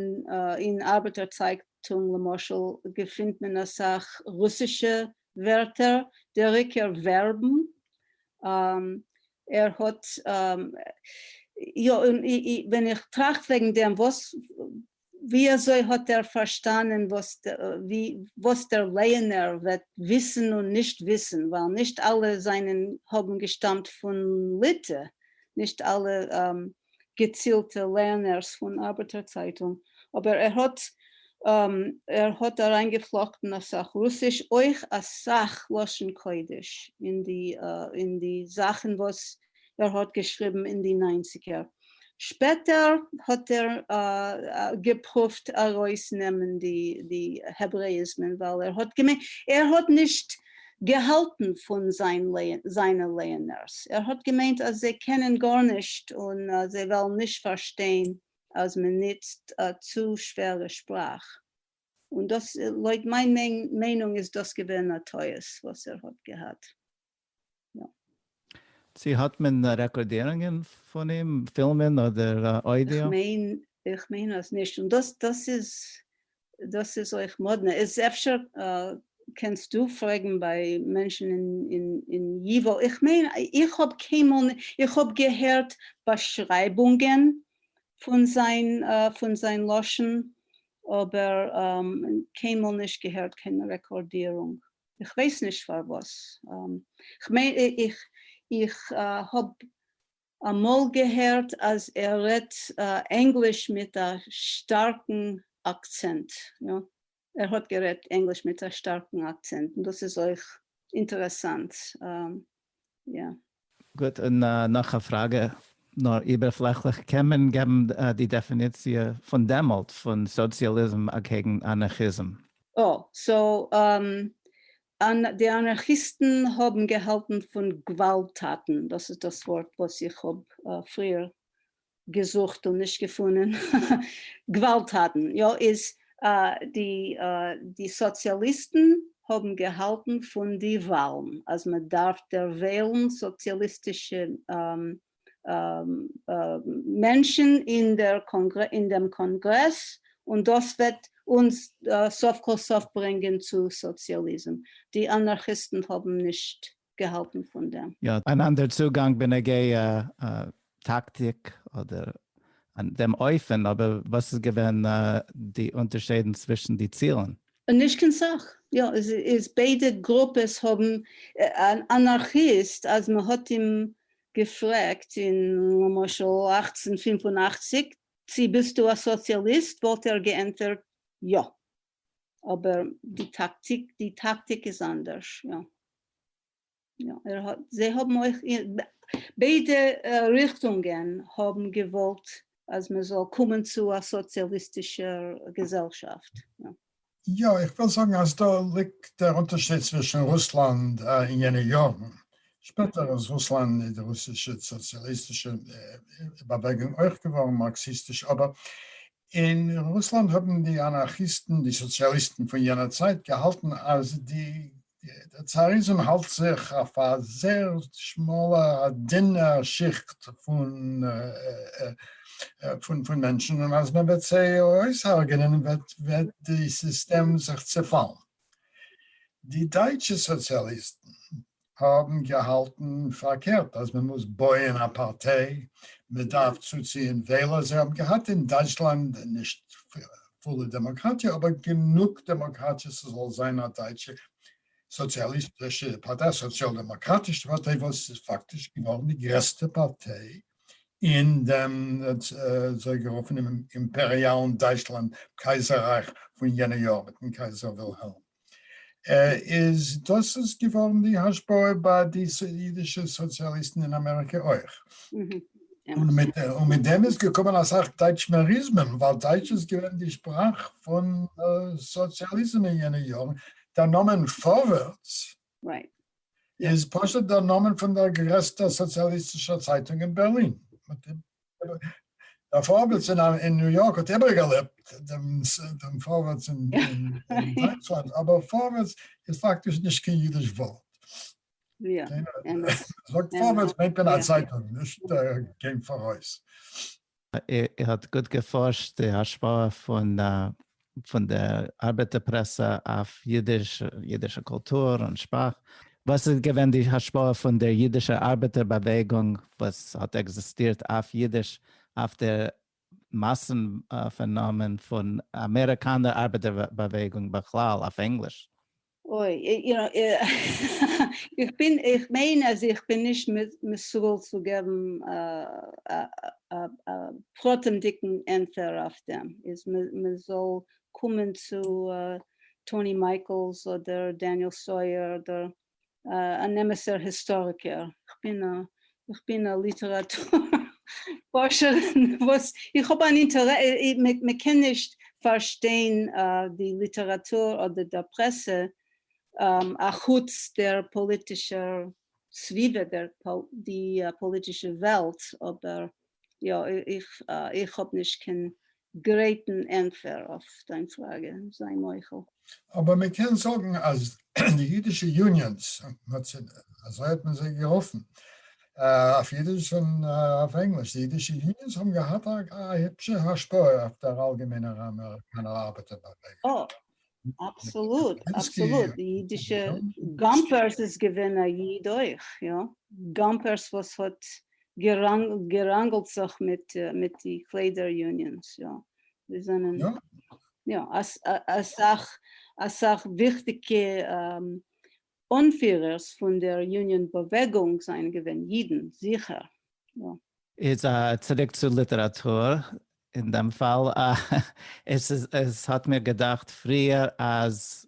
אין ארבעטער צייטונג למשל, געפינט מען אסאך רוסישע ווערטער, דער עיקר ווערבן, ער האט, יא, און ווען איך טראכט וועגן דעם, וואס, ווי אזוי האט ער פארשטאנען וואס, וואס דער לייענער וועט וויסן און נישט וויסן, ווייל נישט אלע זענען, האבן געשטאמט פון ליטע, נישט אלע געצילטע לערנערס פון ארבעטער צייטונג, אבער ער האט ער האט אריינגעפלאכטן אסאך רוסיש, אויך אסאך לשון קודש אין די אין די זאכן וואס ער האט געשריבן אין די ניינציגער. שפעטער האט ער געפרואווט ארויסנעמען די די העברעאיזמען ווייל ער האט געמיינט ער האט נישט געהאלטן פון זיינע לייענערס, ער האט געמיינט אז זיי קענען גארנישט און זיי וועלן נישט פארשטיין אז מען נוצט צו שווערע שפראך, און דאס לויט מיין מיינונג איז דאס געווען א טעות וואס ער האט געהאט. יא. צו האט מען רעקארדירונגען פון אים, פילמען אדער אוידיא? איך מיין אז נישט, און דאס דאס איז דאס איז אויך מאדנע, איז אפשר. קענסט דו פרעגן ביי מענטשן אין ייוואו, איך מיין איך האב קיינמאל, איך האב געהערט באשרייבונגען פון זיין פון זיין לשון, אבער קיינמאל נישט געהערט קיין רעקארדירונג, איך ווייס נישט פארוואס, כ'מיין איך איך האב אמאל געהערט אז ער רעדט ענגליש מיט א שטארקן אקצענט, יא. ער האט גערעדט ענגליש מיט א שטארקן אקצענט און דאס איז אויך אינטערעסאנט. יא. גוט, און נאך א פראגע, נאר איבערפלעכליך, קען מען געבן די דעפיניציע פון דעמאלט פון סאציאליזם אקעגן אנארכיזם? אה, so די אנארכיסטן האבן געהאלטן פון גוואלדטאטן, דאס איז דאס ווארט וואס איך האב פריער געזוכט און נישט געפונען. גוואלדטאטן, יא, איז די די סאציאליסטן האבן געהאלטן פון די וואלן, אז מען דארף דערוויילן סאציאליסטישע מענטשן אין דער אין דעם קאנגרעס, און דאס וועט אונז סוף כל סוף ברענגען צו סאציאליזם. די אנארכיסטן האבן נישט געהאלטן פון דעם. יא, אן אנדער צוגאנג בנוגע טאקטיק אדער דעם אופן, אבער וואס איז געווען די אונטערשיידן צווישן די צילן? נישט קיין סך, יא, איז ביידע גרופעס האבן, אן אנארכיסט אז מען האט אים געפרעגט אין למשל 1885 צי ביסטו א סאציאליסט וואלט ער געענטפערט יא. אבער די טאקטיק, די טאקטיק איז אנדערש, יא. יא, ער האט, זיי האבן אויך, ביידע ריכטונגען האבן געוואלט אז מען זאל קומען צו א סאציאליסטישער געזעלשאפט, יא. יא, איך וויל זאגן אז דא ליגט דער אונטערשיד צווישן רוסלאנד אין יענע יארן, שפעטער איז רוסלאנד, די רוסישע סאציאליסטישע באוועגונג אויך געווארן מארקסיסטיש, אבער אין רוסלאנד האבן די אנארכיסטן, די סאציאליסטן פון יענער צייט, געהאלטן אז די דער צאריזם האלט זיך אויף א זייער שמאלע, א דינע שיכט פון פון מענטשן, און אז מען וועט זיי אויסהרג'ענען וועט וועט די סיסטעם זיך צעפאלן. די דייטשע סאציאליסטן האבן געהאלטן פארקערט, אז מען מוז בויען א פארטיי, מען דארף צוציען וויילער, זיי האבן געהאט אין דייטשלאנד נישט פולע דעמאקראטיע, אבער גענוג דעמאקראטיע ס'זאל זיין א דייטשע סאציאליסטישע פארטיי, סאציאל דעמאקראטישע פארטיי, וואס איז פאקטיש געווארן די גרעסטע פארטיי אין דעם אזוי גערופענעם אימפעריאלן דייטשלאנד קייזעררייך פון יענע יאר מיטן קייזער ווילהעלם. איז דאס איז געווארן די השפעה ביי די אידישע סאציאליסטן אין אמעריקע אויך. און מיט דעם איז געקומען אסאך דייטשמעריזמען, ווייל דייטש איז געווען די שפראך פון סאציאליזם אין יענע יארן. דער נאמען פארווערטס איז פשוט דער נאמען פון דער גרעסטער סאציאליסטישער צייטונג אין בערלין. דער פארווערטס אין ניו יארק האט איבערגעלעבט דעם פארווערטס אין דייטשלאנד, אבער פארווערטס איז פאקטיש נישט קיין אידיש ווארט. זאגט פארווערטס מיינט מען א צייטונג, נישט גיין פאראויס. איר האט גוט געפארשט די השפעה פון פון דער ארבעטער פרעסע אויף אידיש, אידישע קולטור און שפראך. וואס איז געווען די השפעה פון דער אידישער ארבעטער באוועגונג וואס האט עקזיסטירט אויף אידיש אויף דער מאסן פענאמען פון אמעריקאנער ארבעטער באוועגונג בכלל אויף ענגליש? אוי, you know, איך בין, איך מיין אז איך בין נישט מסוגל צו געבן א פרטימ'דיגן ענטפער אויף דעם, איז מען זאל קומען צו טאני מייקלס אדער דעניעל סויער אדער אן אמת'ער היסטאריקער, איך בין א, איך בין א ליטעראטור פארשערין וואס איך האב אן אינטערע, מען קען נישט פארשטיין די ליטעראטור אדער דער פרעסע אחוץ דער פאליטישער סביבה, דער די פאליטישע וועלט, אבער יא, איך האב נישט קיין גרייטן ענטפער אויף דיין פראגע, זיי מוחל. אבער מען קען זאגן אז די אידישע unions, אזוי האט מען זיי גערופן, אויף אידיש און אויף ענגליש, די אידישע unions האבן געהאט א היפשע השפעה אויף דער אלגעמיינער אמעריקאנער ארבעטער באוועגונג. אבסאלוט, אבסאלוט, די אידישע, גאמפערס איז געווען א איד אויך, יא, גאמפערס וואס האט געראנגלט זיך מיט מיט די קליידער unions, יא, זיי זענען, יא, אסאך אסאך וויכטיגע אנפירערס פון דער union באוועגונג זענען געווען אידן, זיכער, יא. איז צוריק צו ליטעראטור, אין דעם פאל, עס איז, עס האט מיר געדאכט פריער אז,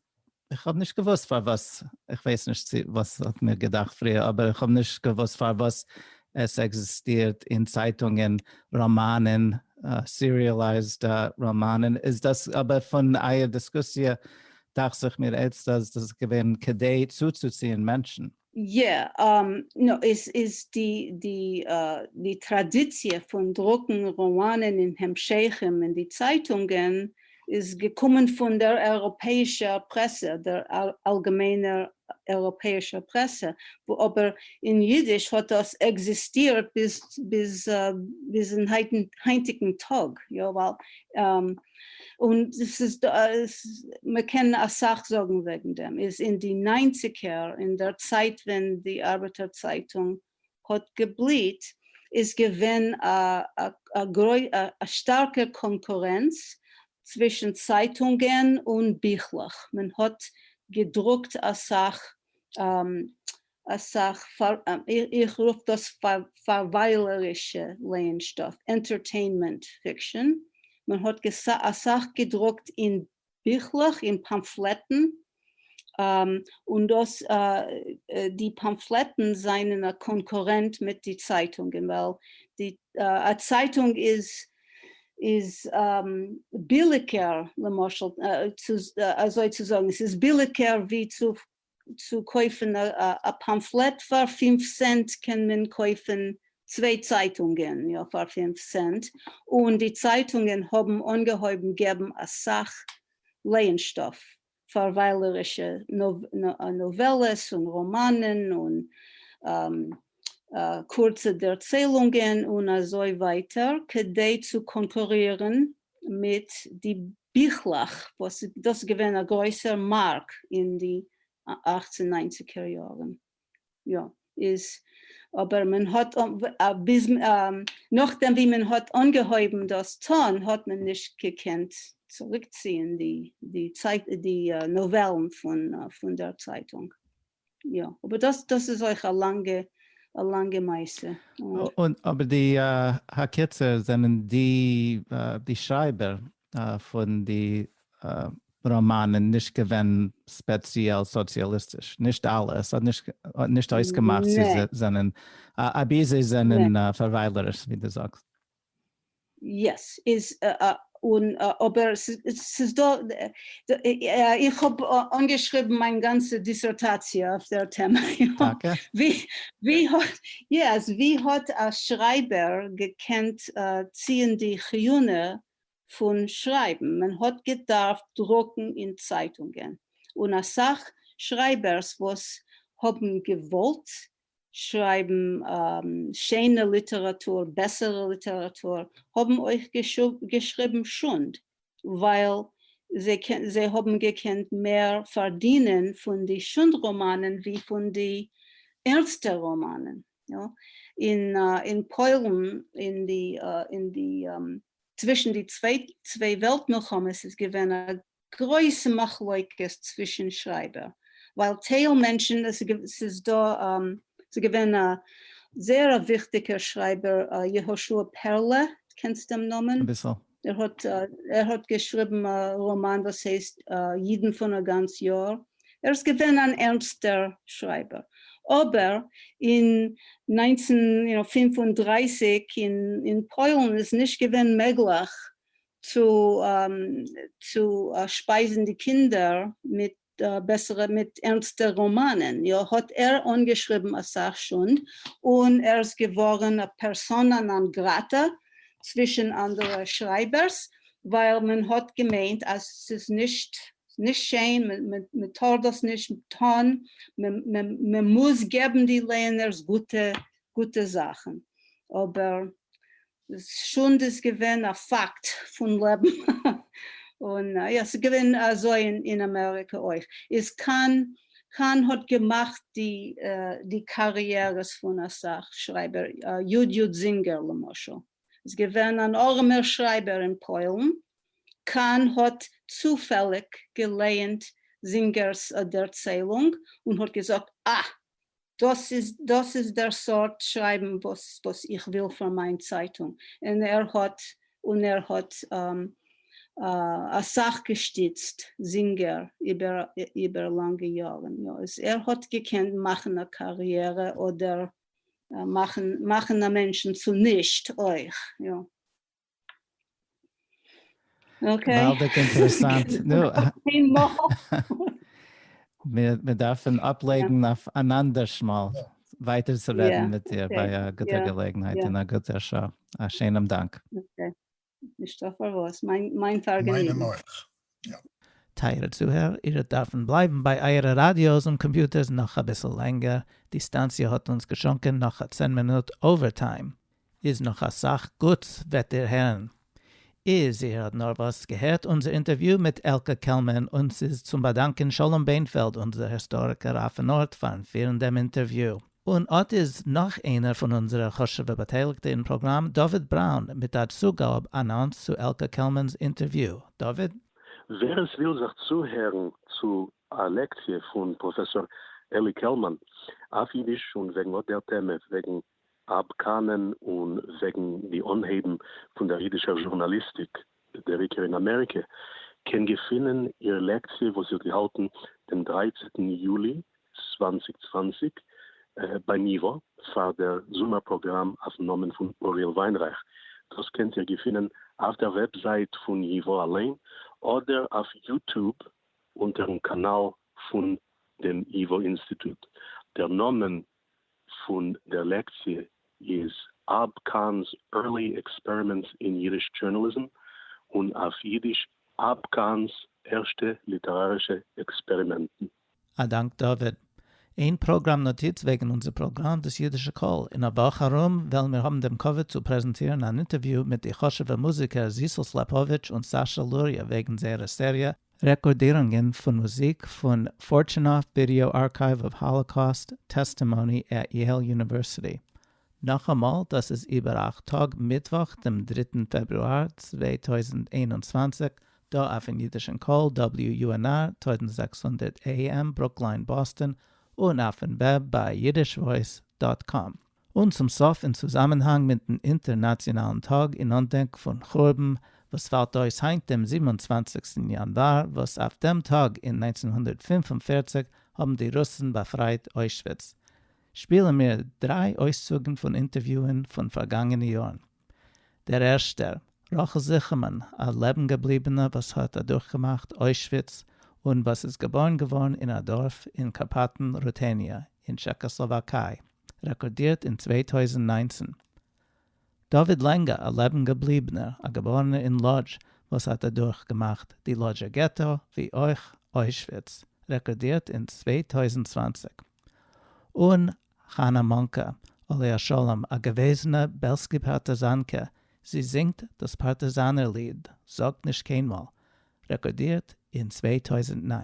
איך האב נישט געוואוסט פארוואס, איך ווייס נישט צו וואס האט מיר געדאכט פריער, אבער איך האב נישט געוואוסט פארוואס עס עקזיסטירט אין צייטונגען ראמאנען, serialized ראמאנען, איז דאס אבער פון אייער דיסקוסיע דאכט זיך מיר איצט אז דאס איז געווען כדי צוצוציען מענטשן. יע, נו, איז איז די די די טראדיציע פון דרוקן ראמאנען אין המשכים אין די צייטונגען איז געקומען פון דער אייראפעאישער פרעסע, דער אלגעמיינער אייראפעאישער פרעסע, וואו אבער אין אידיש האט דאס עקזיסטירט ביז ביז ביזן היינטיגן טאג, יא, ווייל און ס'איז דא, מ'קען אסאך זאגן וועגן דעם, איז אין די ניינציגער, אין דער צייט ווען די ארבעטער צייטונג האט געבליט, איז געווען א שטארקע קאנקורענץ צווישן צייטונגען און ביכלעך, מען האט געדרוקט אסאך אסאך פאר, איך רוף דאס פארוויילערישע לייענשטאף, entertainment fiction, מען האט אסאך געדרוקט אין ביכלעך, אין פאמפלעטן, און דאס די פאמפלעטן זענען א קאנקורענט מיט די צייטונגען, ווייל די א צייטונג איז איז ביליגער למשל, אזוי צו זאגן, עס איז ביליגער ווי צו צו קויפן א פאמפלעט פאר פינף סענט קען מען קויפן צוויי צייטונגען יא פאר פינף סענט, און די צייטונגען האבן אנגעהויבן געבן אסאך לייענשטאף, פארוויילערישע נאוועלעס און ראמאנען און קורצע דערציילונגען און אזוי ווייטער כדי צו קאנקורירן מיט די ביכלעך וואס דאס איז געווען א גרויסער מארק אין די אכצן ניינציגער יארן יא איז אבער מען האט ביז נאכדעם ווי מען האט אנגעהויבן דאס טון האט מען נישט געקענט צוריקציען די די צייט די נאוועלן פון פון דער צייטונג יא אבער דאס דאס איז אויך א לאנגע א לאנגע מעשה. און אבער די הקיצור זענען די די שרייבער פון די ראמאנען נישט געווען ספעציעל סאציאליסטיש, נישט אלע, עס האט נישט נישט אויסגעמאכט צו זיי זענען, אבי זיי זענען פארוויילעריש ווי דו זאגסט. Yes, איז און אבער ס'איז דא, איך האב אנגעשריבן מיין גאנצע דיסערטאציע אויף דער טעמע, טאקע? ווי ווי האט, yes, ווי האט א שרייבער געקענט ציען די חיונה פון שרייבן? מען האט געדארפט דרוקן אין צייטונגען, און אסאך שרייבערס וואס האבן געוואלט שרייבן שענע ליטעראטור, בעסערע ליטעראטור, האבן אויך געשריבן שונד, ווייל זיי האבן געקענט מער פארדינען פון די שונד ראמאנען ווי פון די ערנסטע ראמאנען. אין פוילן אין די אין די צווישן די צוויי וועלט מלחמות איז געווען א גרויסע מחלוקת צווישן שרייבער, ווייל טייל מענטשן, ס'איז דא, ס'איז געווען א זייער א וויכטיגער שרייבער יהושע פערלע, קענסט דעם נאמען? אביסל. ער האט ער האט געשריבן א ראמאן וואס הייסט אידן פון א גאנץ יאר, ער איז געווען אן ערנסטער שרייבער, אבער אין 1935 אין פוילן איז נישט געווען מעגליך צו צו שפייזן די קינדער מיט בעסערע מיט ערנסטע ראמאנען, יא האט ער אנגעשריבן אסאך שונד און ער איז געווארן א persona non grata צווישן אנדערע שרייבערס ווייל מען האט געמיינט אז ס'איז נישט נישט שיין מען טאר דאס נישט טון מען מוז געבן די לייענערס גוטע גוטע זאכן אבער שונד איז געווען א פאקט פון לעבן. און יא, ס'איז געווען אזוי אין אמעריקע אויך. איז קאן קאן האט געמאכט די די קאריערעס פון אסאך שרייבער, י. י. זינגער למשל איז געווען אן ארעמער שרייבער אין פוילן, קאן האט צופעליג געלייענט זינגער'ס ערציילונג און האט געזאגט, אה! דאס איז דאס איז דער סארט שרייבן וואס וואס איך וויל פאר מיין צייטונג, און ער האט און ער האט אסאך געשטיצט זינגער איבער איבער לאנגע יארן, יא, איז ער האט געקענט מאכן א קאריערע אדער מאכן מאכן א מענטשן צו נישט אויך, יא. Okay. געוואלדיג אינטערעסאנט. נו, מיר דארפן אפלייגן אויף אן אנדערש מאל ווייטער צו רעדן מיט דיר ביי א גוטער געלעגנהייט אין א גוטער שעה. א שענעם דאנק. נישטא פארוואס, מיין פארגעניגן. מיינעם אויך, יא. טייערע צוהער, איר וועט דארפן בלייבן ביי אייערע ראדיאס און קאמפיוטערס נאך אביסל לענגער, די סטאנציע האט אונז געשאנקען נאך א צען מינוט overtime. איז נאך אסאך גוטס וועט איר הערן. איז איר האט נארוואס געהערט אונזער אינטערוויו מיט עלקע קעלמען און ס'איז צום באדאנקען שלום בענפעלד אונזער היסטאריקער אויפן ארט פארן פירן דעם אינטערוויו. און אט איז נאך איינער פון אונזערע חשוב'ע באטייליגטע אין פראגראם דוד בראון מיט א צוגאב אנאנס צו עלקע קעלמען'ס אינטערוויו. דוד? ווער עס וויל זיך צוהערן צו א לעקציע פון פראפעסאר אלי קעלמאן אויף אידיש און וועגן אט דער טעמע, וועגן אב קאנען און וועגן די אנהייבן פון דער אידישער זשורנאליסטיק, דער עיקר אין אמעריקע, קען געפינען איר לעקציע וואס זי האט געהאלטן דעם דרייצעטן יולי 2020 ביים ייווא פאר דער זומער פראגראם אויפן נאמען פון אוריאל וויינרייך. דאס קענט איר געפינען אויף דער וועבזייט פון ייווא אליין אדער אויף YouTube אונטערן קאנאל פון דעם ייווא אינסטיטוט. דער נאמען פון דער לעקציע איז אב קאהן's Early Experiments in Yiddish Journalism און אויף אידיש אב קאהן'ס ערשטע ליטערארישע עקספערימענטן. א דאנק דוד. איין פראגראם נאטיץ וועגן אונזער פראגראם דאס אידישע קול. אין א וואך ארום וועלן מיר האבן דעם כבוד צו פרעזענטירן אן אינטערוויו מיט די חשוב'ע מוזיקער זיסל סלאפאוויטש און סאשא לוריא וועגן זייערע סעריע רעקארדירונגען פון מוזיק פון Fortunoff Video Archive of Holocaust Testimony at Yale University. נאכאמאל, דאס איז איבער אכט טאג מיטוואך דעם דריטן פעברואר 2021, דא אויפן אידישן קול WUNR 1600 AM ברוקליין באסטאן, און אויפן וועב ביי yiddishvoice dot com. און צום סוף אין צוזאמענהאנג מיטן אינטערנאציאנאלן טאג אין אנדענק פון חורבן וואס פאלט אויס היינט דעם 27סטן יאנוואר וואס אויף דעם טאג אין 1945 האבן די רוסן באפרייט אוישוויץ שפילן מיר דריי אויסצוגן פון אינטערוויוען פון פארגאנגענע יארן. דער ערשטער, רחל זיכערמאן, א לעבן-געבליבענע וואס האט אדורכגעמאכט אוישוויץ און וואס איז געבארן געווארן אין א דארף אין קארפאטן רוטעניע אין טשעכאסלאוואקיי, רעקארדירט אין 2019. דוד לענגא, א לעבן-געבליבענער, א געבארענער אין לאדזש, וואס האט אדורכגעמאכט די לאדזשער געטא, ווי אויך אוישוויץ, רעקארדירט אין 2020. און חנה מונקא, עליה השלום, א געוועזענע בעלסקי פארטיזאנקע, זי זינגט דאס פארטיזאנער ליד זאגט נישט קיינמאל, רעקארדירט אין 2009.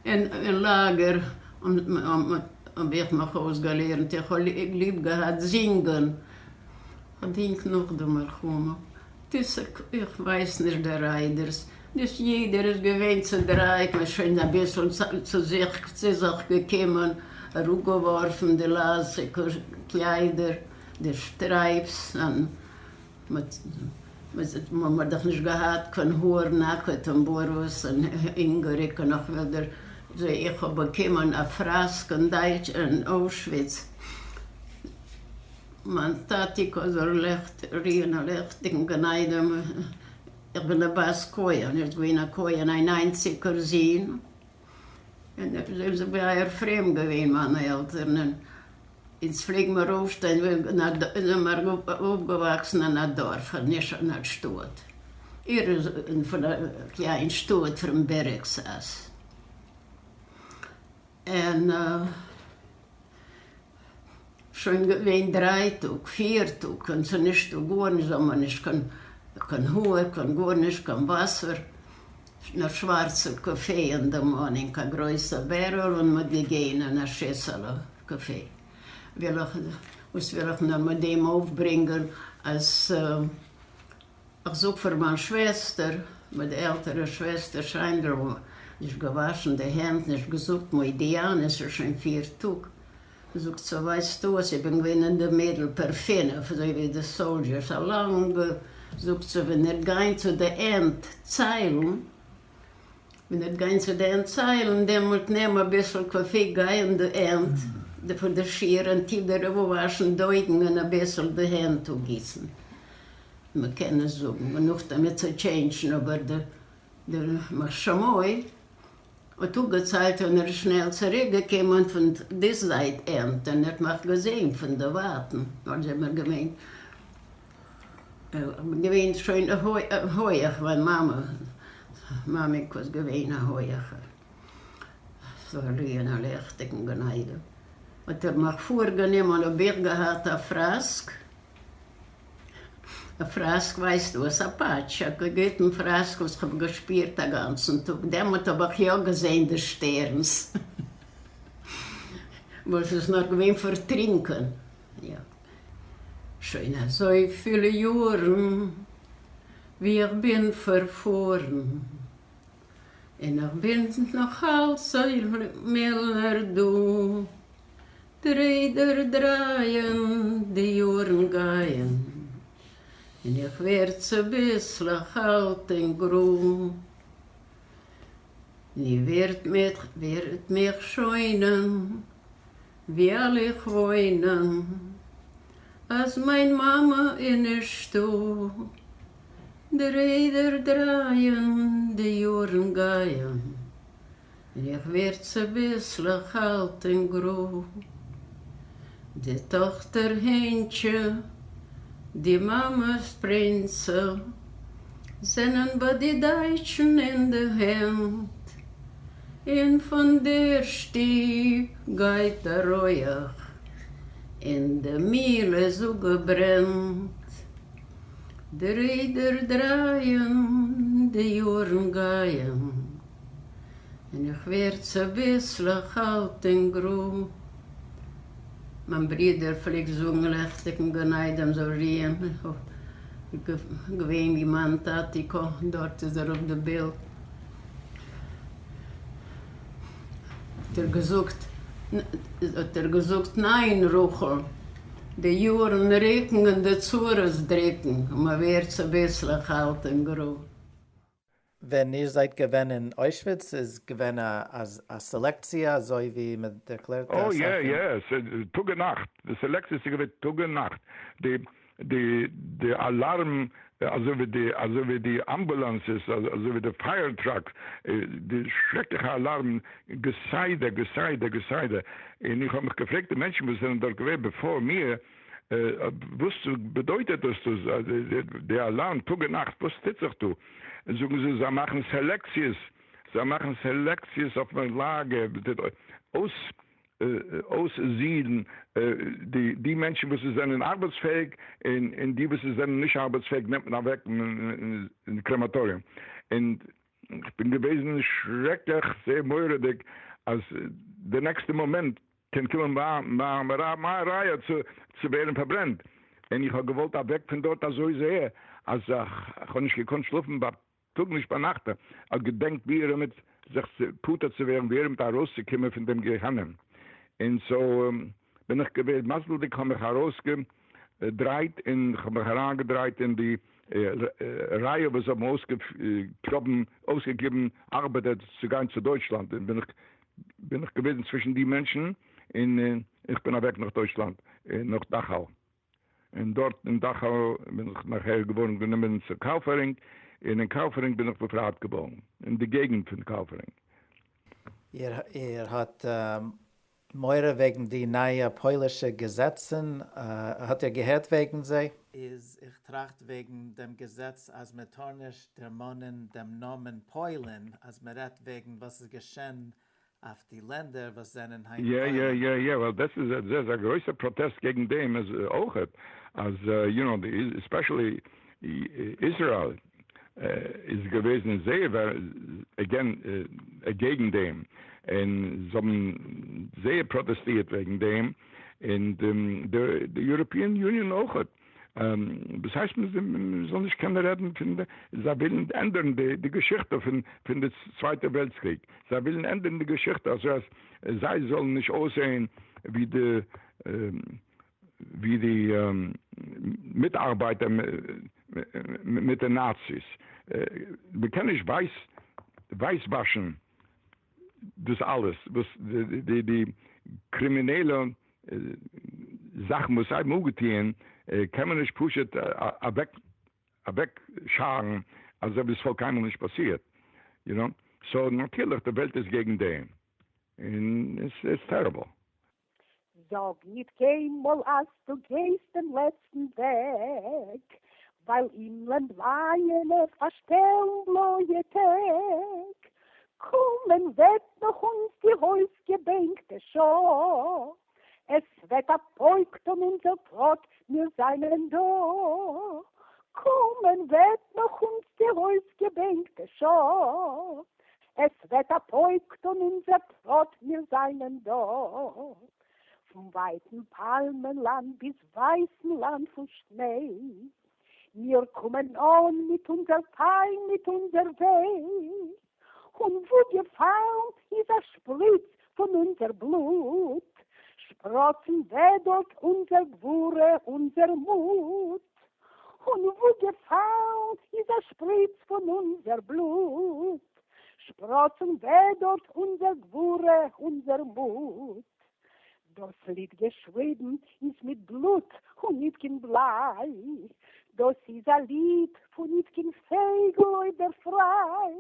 אין לאַגער האָב איך מיך אויסגעלערנט. איך האָב ליב געהאַט זינגען. כ'דענק נאָך די מלחמה. איך ווייס נישט די ריידערס. נישט יעדער איז געווען צעדרייט, מ'איז שוין אביסל צו זיך צו זיך געקומען, אראפגעווארפן די לייזיגע קליידער, די stripes, און מ'האט דאך נישט געהאט קיין האר נאקעט און בארוועס און הונגעריג און נאך ווידער, איך האב באקומען א פראסק אין דייטש אין אוישוויץ. מיין טאטיקע זאל ליכט רוען א ליכטיגן גן עדן, איך בין א בת כהן, ער איז געווען א כהן איין איינציגער זון, און זיי זענען זייער פרום געווען מיינע עלטערן, און אונז פלעגן מיר אויפשטיין, זענען מיר אויפגעוואקסן אין א דארף נישט אין א שטאט, ער איז פון א קליין שטאט פון בערעגסאס, און. שוין געווען דריי טאג, פיר טאג, און ס'איז נישטא גארנישט, זאל מען נישט קיין. קיין האר, קיין גארנישט, קיין וואסער, נאר שווארצע קאפי אין די morning, א גרויסע barrel און מ'האט געגעבן א שיסעלע קאפי. וויל איך, וואס וויל איך נאר מיט דעם אויפברענגען, אז איך זאג פאר מיין שוועסטער, מיין עלטערע שוועסטער שיינדל, נישט געוואשן די הענט, נישט געזאגט מודה אני, ס'איז שוין פיר טאג. זאגט זי, ווייסטו וואס, איך בין געווען אין די middle פער פינף, אזוי ווי די soldiers, א לאנגע, זאגט זי, ווען ער גיין צו די end ציילן, ווען ער גיין צו די end ציילן, דעמאלט נעם אביסל קאפי, גיי אין די end פון די שורה און טו דיר אפוואשן די אויגן און אביסל די הענט אפגיסן. מען קען עס זאגן און נאכדעם עס צו change ן, אבער די מחשמוי האט אפגעציילט און ער איז שנעל צוריק געקומען פון די זייט end און ער האט מיך געזעהן פון די ווייטן, דארט זעמער געווען געווען שוין הויעך מיין מאמע מאמיק איז געווען א הויעכער זאל רוען א לעכטיגן גן עדן האט ער מיך פארגענומען האב איך געהאט א פראסק. א פראסק ווייסט וואס? א פאטש, א גוטן פראסק וואס כ'האב געשפירט א גאנצן טאג, דעמאלט האב איך יא געזען די שטערנס, וואס איז נאר געווען פארטרינקען, יא. שוין אזויפיל יארן ווי איך בין פארפארן, און איך בין נאך אלץ מילנער דא. די רעדער דרייען, די יארן גייען, און איך ווער צוביסלעך אלט און גרא. נו ווערט מיך, ווערט מיך שוינען, וועל איך וואוינען, אז מיין מאמע איז נישטא. די רעדער דרייען, די יארן גייען, און איך ווער צוביסלעך אלט און גרא. די טאכטער הענטשע, די מאמע'ס פרינצע, זענען ביי די דייטשן אין די הענט, און פון דער שטוב גייט א רויעך, און די מיל איז אפגעברענט. די רעדער דרייען, די יארן גייען. און איך ווער צוביסלעך אלט און גרא. מיין ברודער פלעגט זאגן לעכטיגן גן עדן זאל רוען, געווען ווי מיין טאטיקא, דארט איז אראפ די בילד, האט ער געזאגט, האט ער געזאגט ניין רחל, די יארן רוקן און די צרות דרוקן, און מען ווערט צוביסלעך אלט און גרא. ווען איר זייט געווען אין אוישוויץ איז געווען א סעלעקציע אזוי ווי מען דערקלערט אוי יע יע, ס'איז טאג און נאכט, די סעלעקציעס איז געווען טאג און נאכט, די די די alarm אזוי ווי די אזוי ווי די ambulances אזוי ווי די fire trucks, די שרעקליכע alarm כסדר כסדר כסדר, און איך האב מיך געפרעגט די מענטשן וואס זענען דארט געווען בעפאר מיר, וואס באדויטעט דאס דאס די alarm טאג און נאכט וואס טוט זיך דא? זאגן זיי זיי מאכן סעלעקציעס זיי מאכן סעלעקציעס אויפן לאגער אויס אויסזידן די די מענטשן וואס זענען ארבעטספעאיג און און די וואס זענען נישט ארבעטספעאיג נעמט מען אוועק אין קרעמאטאריום און כ'בין געוועזן שרעקליך זייער מורא'דיג אז די נעקסטע מאמענט קען קומען מיין רייע צו ווערן פארברענט, און איך האב געוואלט אוועק פון דארט אזוי זייער אז איך האב נישט געקאנט שלאפן בייטאג נישט ביינאכט, איך האב געדענקט ווי ארום זיך פטור צו ווערן, ווי ארום ארויסצוקומען פון דעם גיהנום, און so בין איך געווען מזל'דיג כ'האב מיך ארויסגעדרייט און כ'האב מיך אריינגעדרייט אין די רייע וואס האבן אויסגעקלאבן אויסגעקליבן ארבעטער צו גיין צו דויטשלאנד, און בין איך בין איך געוועזן צווישן די מענטשן און איך בין אוועק נאך דויטשלאנד נאך דאכאו און דארט אין דאכאו בין איך נאכהער געווארן גענומען צו קאופערינג און אין קאופערינג בין איך באפרייט געווארן אין די געגנט פון קאופערינג. איר האט מורא וועגן די נייע פוילישע געזעצן? האט איר געהערט וועגן זיי? איז איך טראכט וועגן דעם געזעץ אז מען טאר נישט דערמאנען דעם נאמען פוילן אז מען רעדט וועגן וואס איז געשען אויף די לענדער וואס זענען היינט יע יע פוילן. יע יע, well דאס איז דאס איז א גרויסע פראטעסט קעגן דעם איז אויכעט אז you know especially. איזראעל איז געוועזן זייער אגעגן דעם, און זיי האבן זייער פראטעסטירט וועגן דעם, און די יוראפיען יוניאן אויכעט. וואס הייסט מען זאל נישט קענען רעדן פון די, זיי ווילן ענדערן די געשיכטע פון די צווייטע וועלטס קריג, זיי ווילן ענדערן די געשיכטע אזוי אז זיי זאלן נישט אויסזעהן ווי די ווי די מיטארבייטער מיט די נאציס, מען קען נישט ווייס ווייס וואשן דאס אלעס וואס די די קרימינעלע זאכן וואס זיי האבן אפגעטוען קען מען נישט פשוט אוועק אוועק שארן אזוי ווי עס וואלט קיינמאל נישט פאסירט, יו נאו, סאו נאטירליך די וועלט איז געגן דעם און איטס טעריבל. זאג ניט קיינמאל אז דו גייסט דעם לעצטן וועג, ווייל הימלען בלייענע פארשטעלן בלויע טעג. קומען וועט נאך אונז די אויסגעבענקטע שעה, עס וועט א פויק טון אונזער טראט, מיר זיינען דא. קומען וועט נאך אונז די אויסגעבענקטע שעה, עס וועט א פויק טון אונזער טראט, מיר זיינען דא. פון ווייטן פאלמען לאנד ביז ווייסן לאנד פון שניי, מיר קומען אן מיט אונזער פיין מיט אונזער וויי, און וואו געפאלן איז א שפריץ פון אונזער בלוט, שפראצן וועט דארט אונזער גבורה אונזער מוט, און וואו געפאלן איז א שפריץ פון אונזער בלוט, שפראצן וועט דארט אונזער גבורה אונזער מוט. דאס ליד געשריבן איז מיט בלוט און ניט קיין בליי, דאס איז א ליד פון ניט קיין פייגל אויף דער פריי,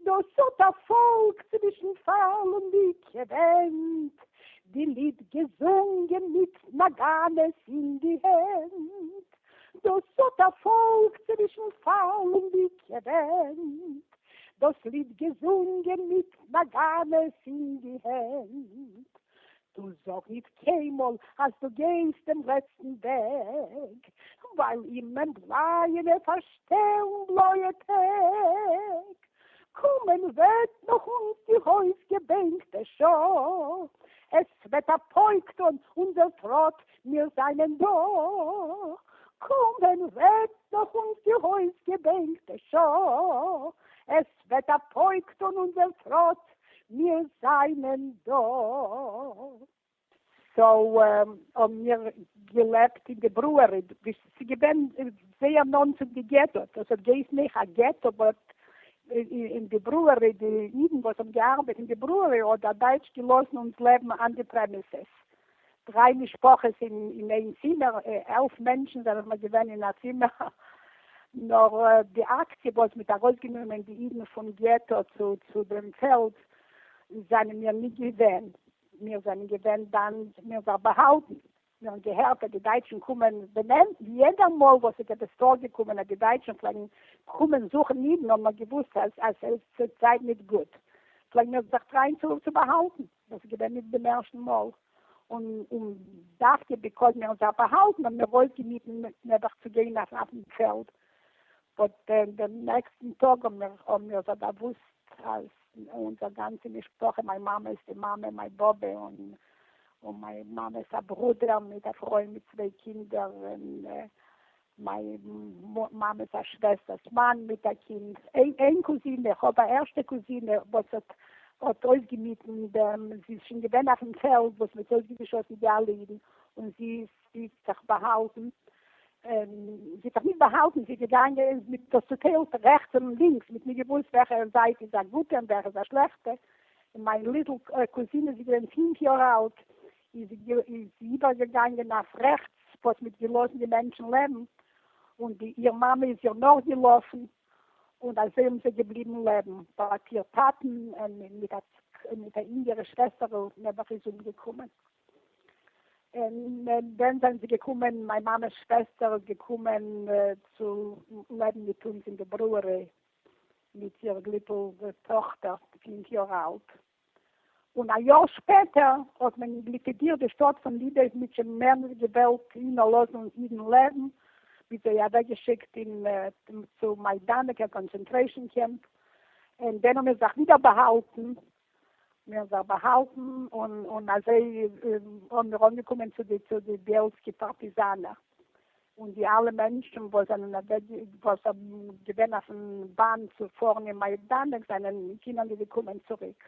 דאס האט א פאלק צווישן פאלנדיקע ווענט, די ליד געזונגען מיט נאגאנעס אין די הענט, דאס האט א פאלק צווישן פאלנדיקע ווענט, דאס ליד געזונגען מיט נאגאנעס אין די הענט. דו זאג ניט קיינמאל אז דו גייסט דעם לעצטן וועג, ווייל הימלען בלייענע פארשטעלן בלויע טעג. קומען וועט נאך אונז די אויסגעבענקטע שעה, עס וועט א פויק טאן אונזער טראט, מיר זיינען דא. קומען וועט נאך אונז די אויסגעבענקטע שעה, עס וועט א פויק טאן אונזער טראט, מיר זיינען דא. סאו האבן מיר געלעבט אין די ברוערי, ס'איז געווען זייער נאנט צו די געטא, דאס האט געהייסן אויך א געטא, באט אין די ברוערי, די אידן וואס האבן געארבעט אין די ברוערי האט דער דייטש געלאזן אונז לעבן אן די פרעמיסעס, דריי משפחות אין איין צימער, 11 מענטשן זענען מיר געווען אין א צימער, נאר די אקציע וואס מ'האט ארויסגענומען די אידן פון געטא צו דעם פעלד זענען מיר ניט געווען, מיר זענען געווען דאן, מיר זיך באהאלטן, מיר האבן געהערט אז די דייטשן קומען, ווען יעדער מאל וואס איז עפעס פארגעקומען אז די דייטשן פלעגן קומען זוכן אידן האבן מיר געוואוסט אז עס איז צייט ניט גוט, פלעגן מיר זיך טרייען צו באהאלטן. דאס איז געווען ניט דעם ערשטן מאל, און און דווקא because מיר האבן זיך באהאלטן האבן מיר אויסגעמיטן נעבעך צו גיין אויף אויפן פעלד, but דעם נעקסטן טאג האבן מיר האבן מיר זיך דערוואוסט אז אונזער גאנצע משפחה, מיין מאמע'ס די מאמע, מיין באבע און און מיין מאמע'ס א ברודער מיט א פרוי מיט צוויי קינדער, און מיין מאמע'ס א שוועסטער'ס מאן מיט א קינד, איין קוזינע, איך האב א ערשטע קוזינע וואס האט האט אויסגעמיטן דעם, זי איז שוין געווען אויפן פעלד וואס מ'האט אויסגעשאסן די אלע אידן, און זי איז זי האט זיך באהאלטן, זי האט זיך נישט באהאלטן, זי איז געגאנגען מ'האט דאס צוטיילט רעכטס און לינקס, מ'האט נישט געוואוסט וועלכע זייט איז א גוטע און וועלכע איז א שלעכטע, און מיין little קוזינע, זי איז געווען פינף יאר אלט, איז זי איבערגעגאנגען אויף רעכטס וואס מ'האט געלאזן די מענטשן לעבן, און די איר מאמע איז איר נאכגעלאפן, און אזוי האבן זיי געבליבן לעבן, but איר טאטן מיט א מיט א אינגערע שוועסטערל נעבעך איז אומגעקומען. און דען זענען זיי געקומען, מיין מאמע'ס שוועסטער איז געקומען צו לעבן מיט אונז אין די ברוערי מיט איר little טאכטער פינף יאר אלט. און א יאר שפעטער האט מען ליקווידירט די שטאט פון לידע, מ'האט שוין מער נישט געוואלט נאר לאזן אידן לעבן, מ'האט זיי אוועקגעשיקט אין צו מיידאנעק, א concentration camp, און דאן האבן מיר זיך ווידער באהאלטן, מיר האבן זיך באהאלטן און און אזוי האבן מיר אנגעקומען צו די צו די ביעלסקי פארטיזאנער און די אלע מענטשן וואס זענען אוועק וואס האבן געווען אויפן באן צו פארן אין מיידאנעק זענען קיינער נישט געקומען צוריק.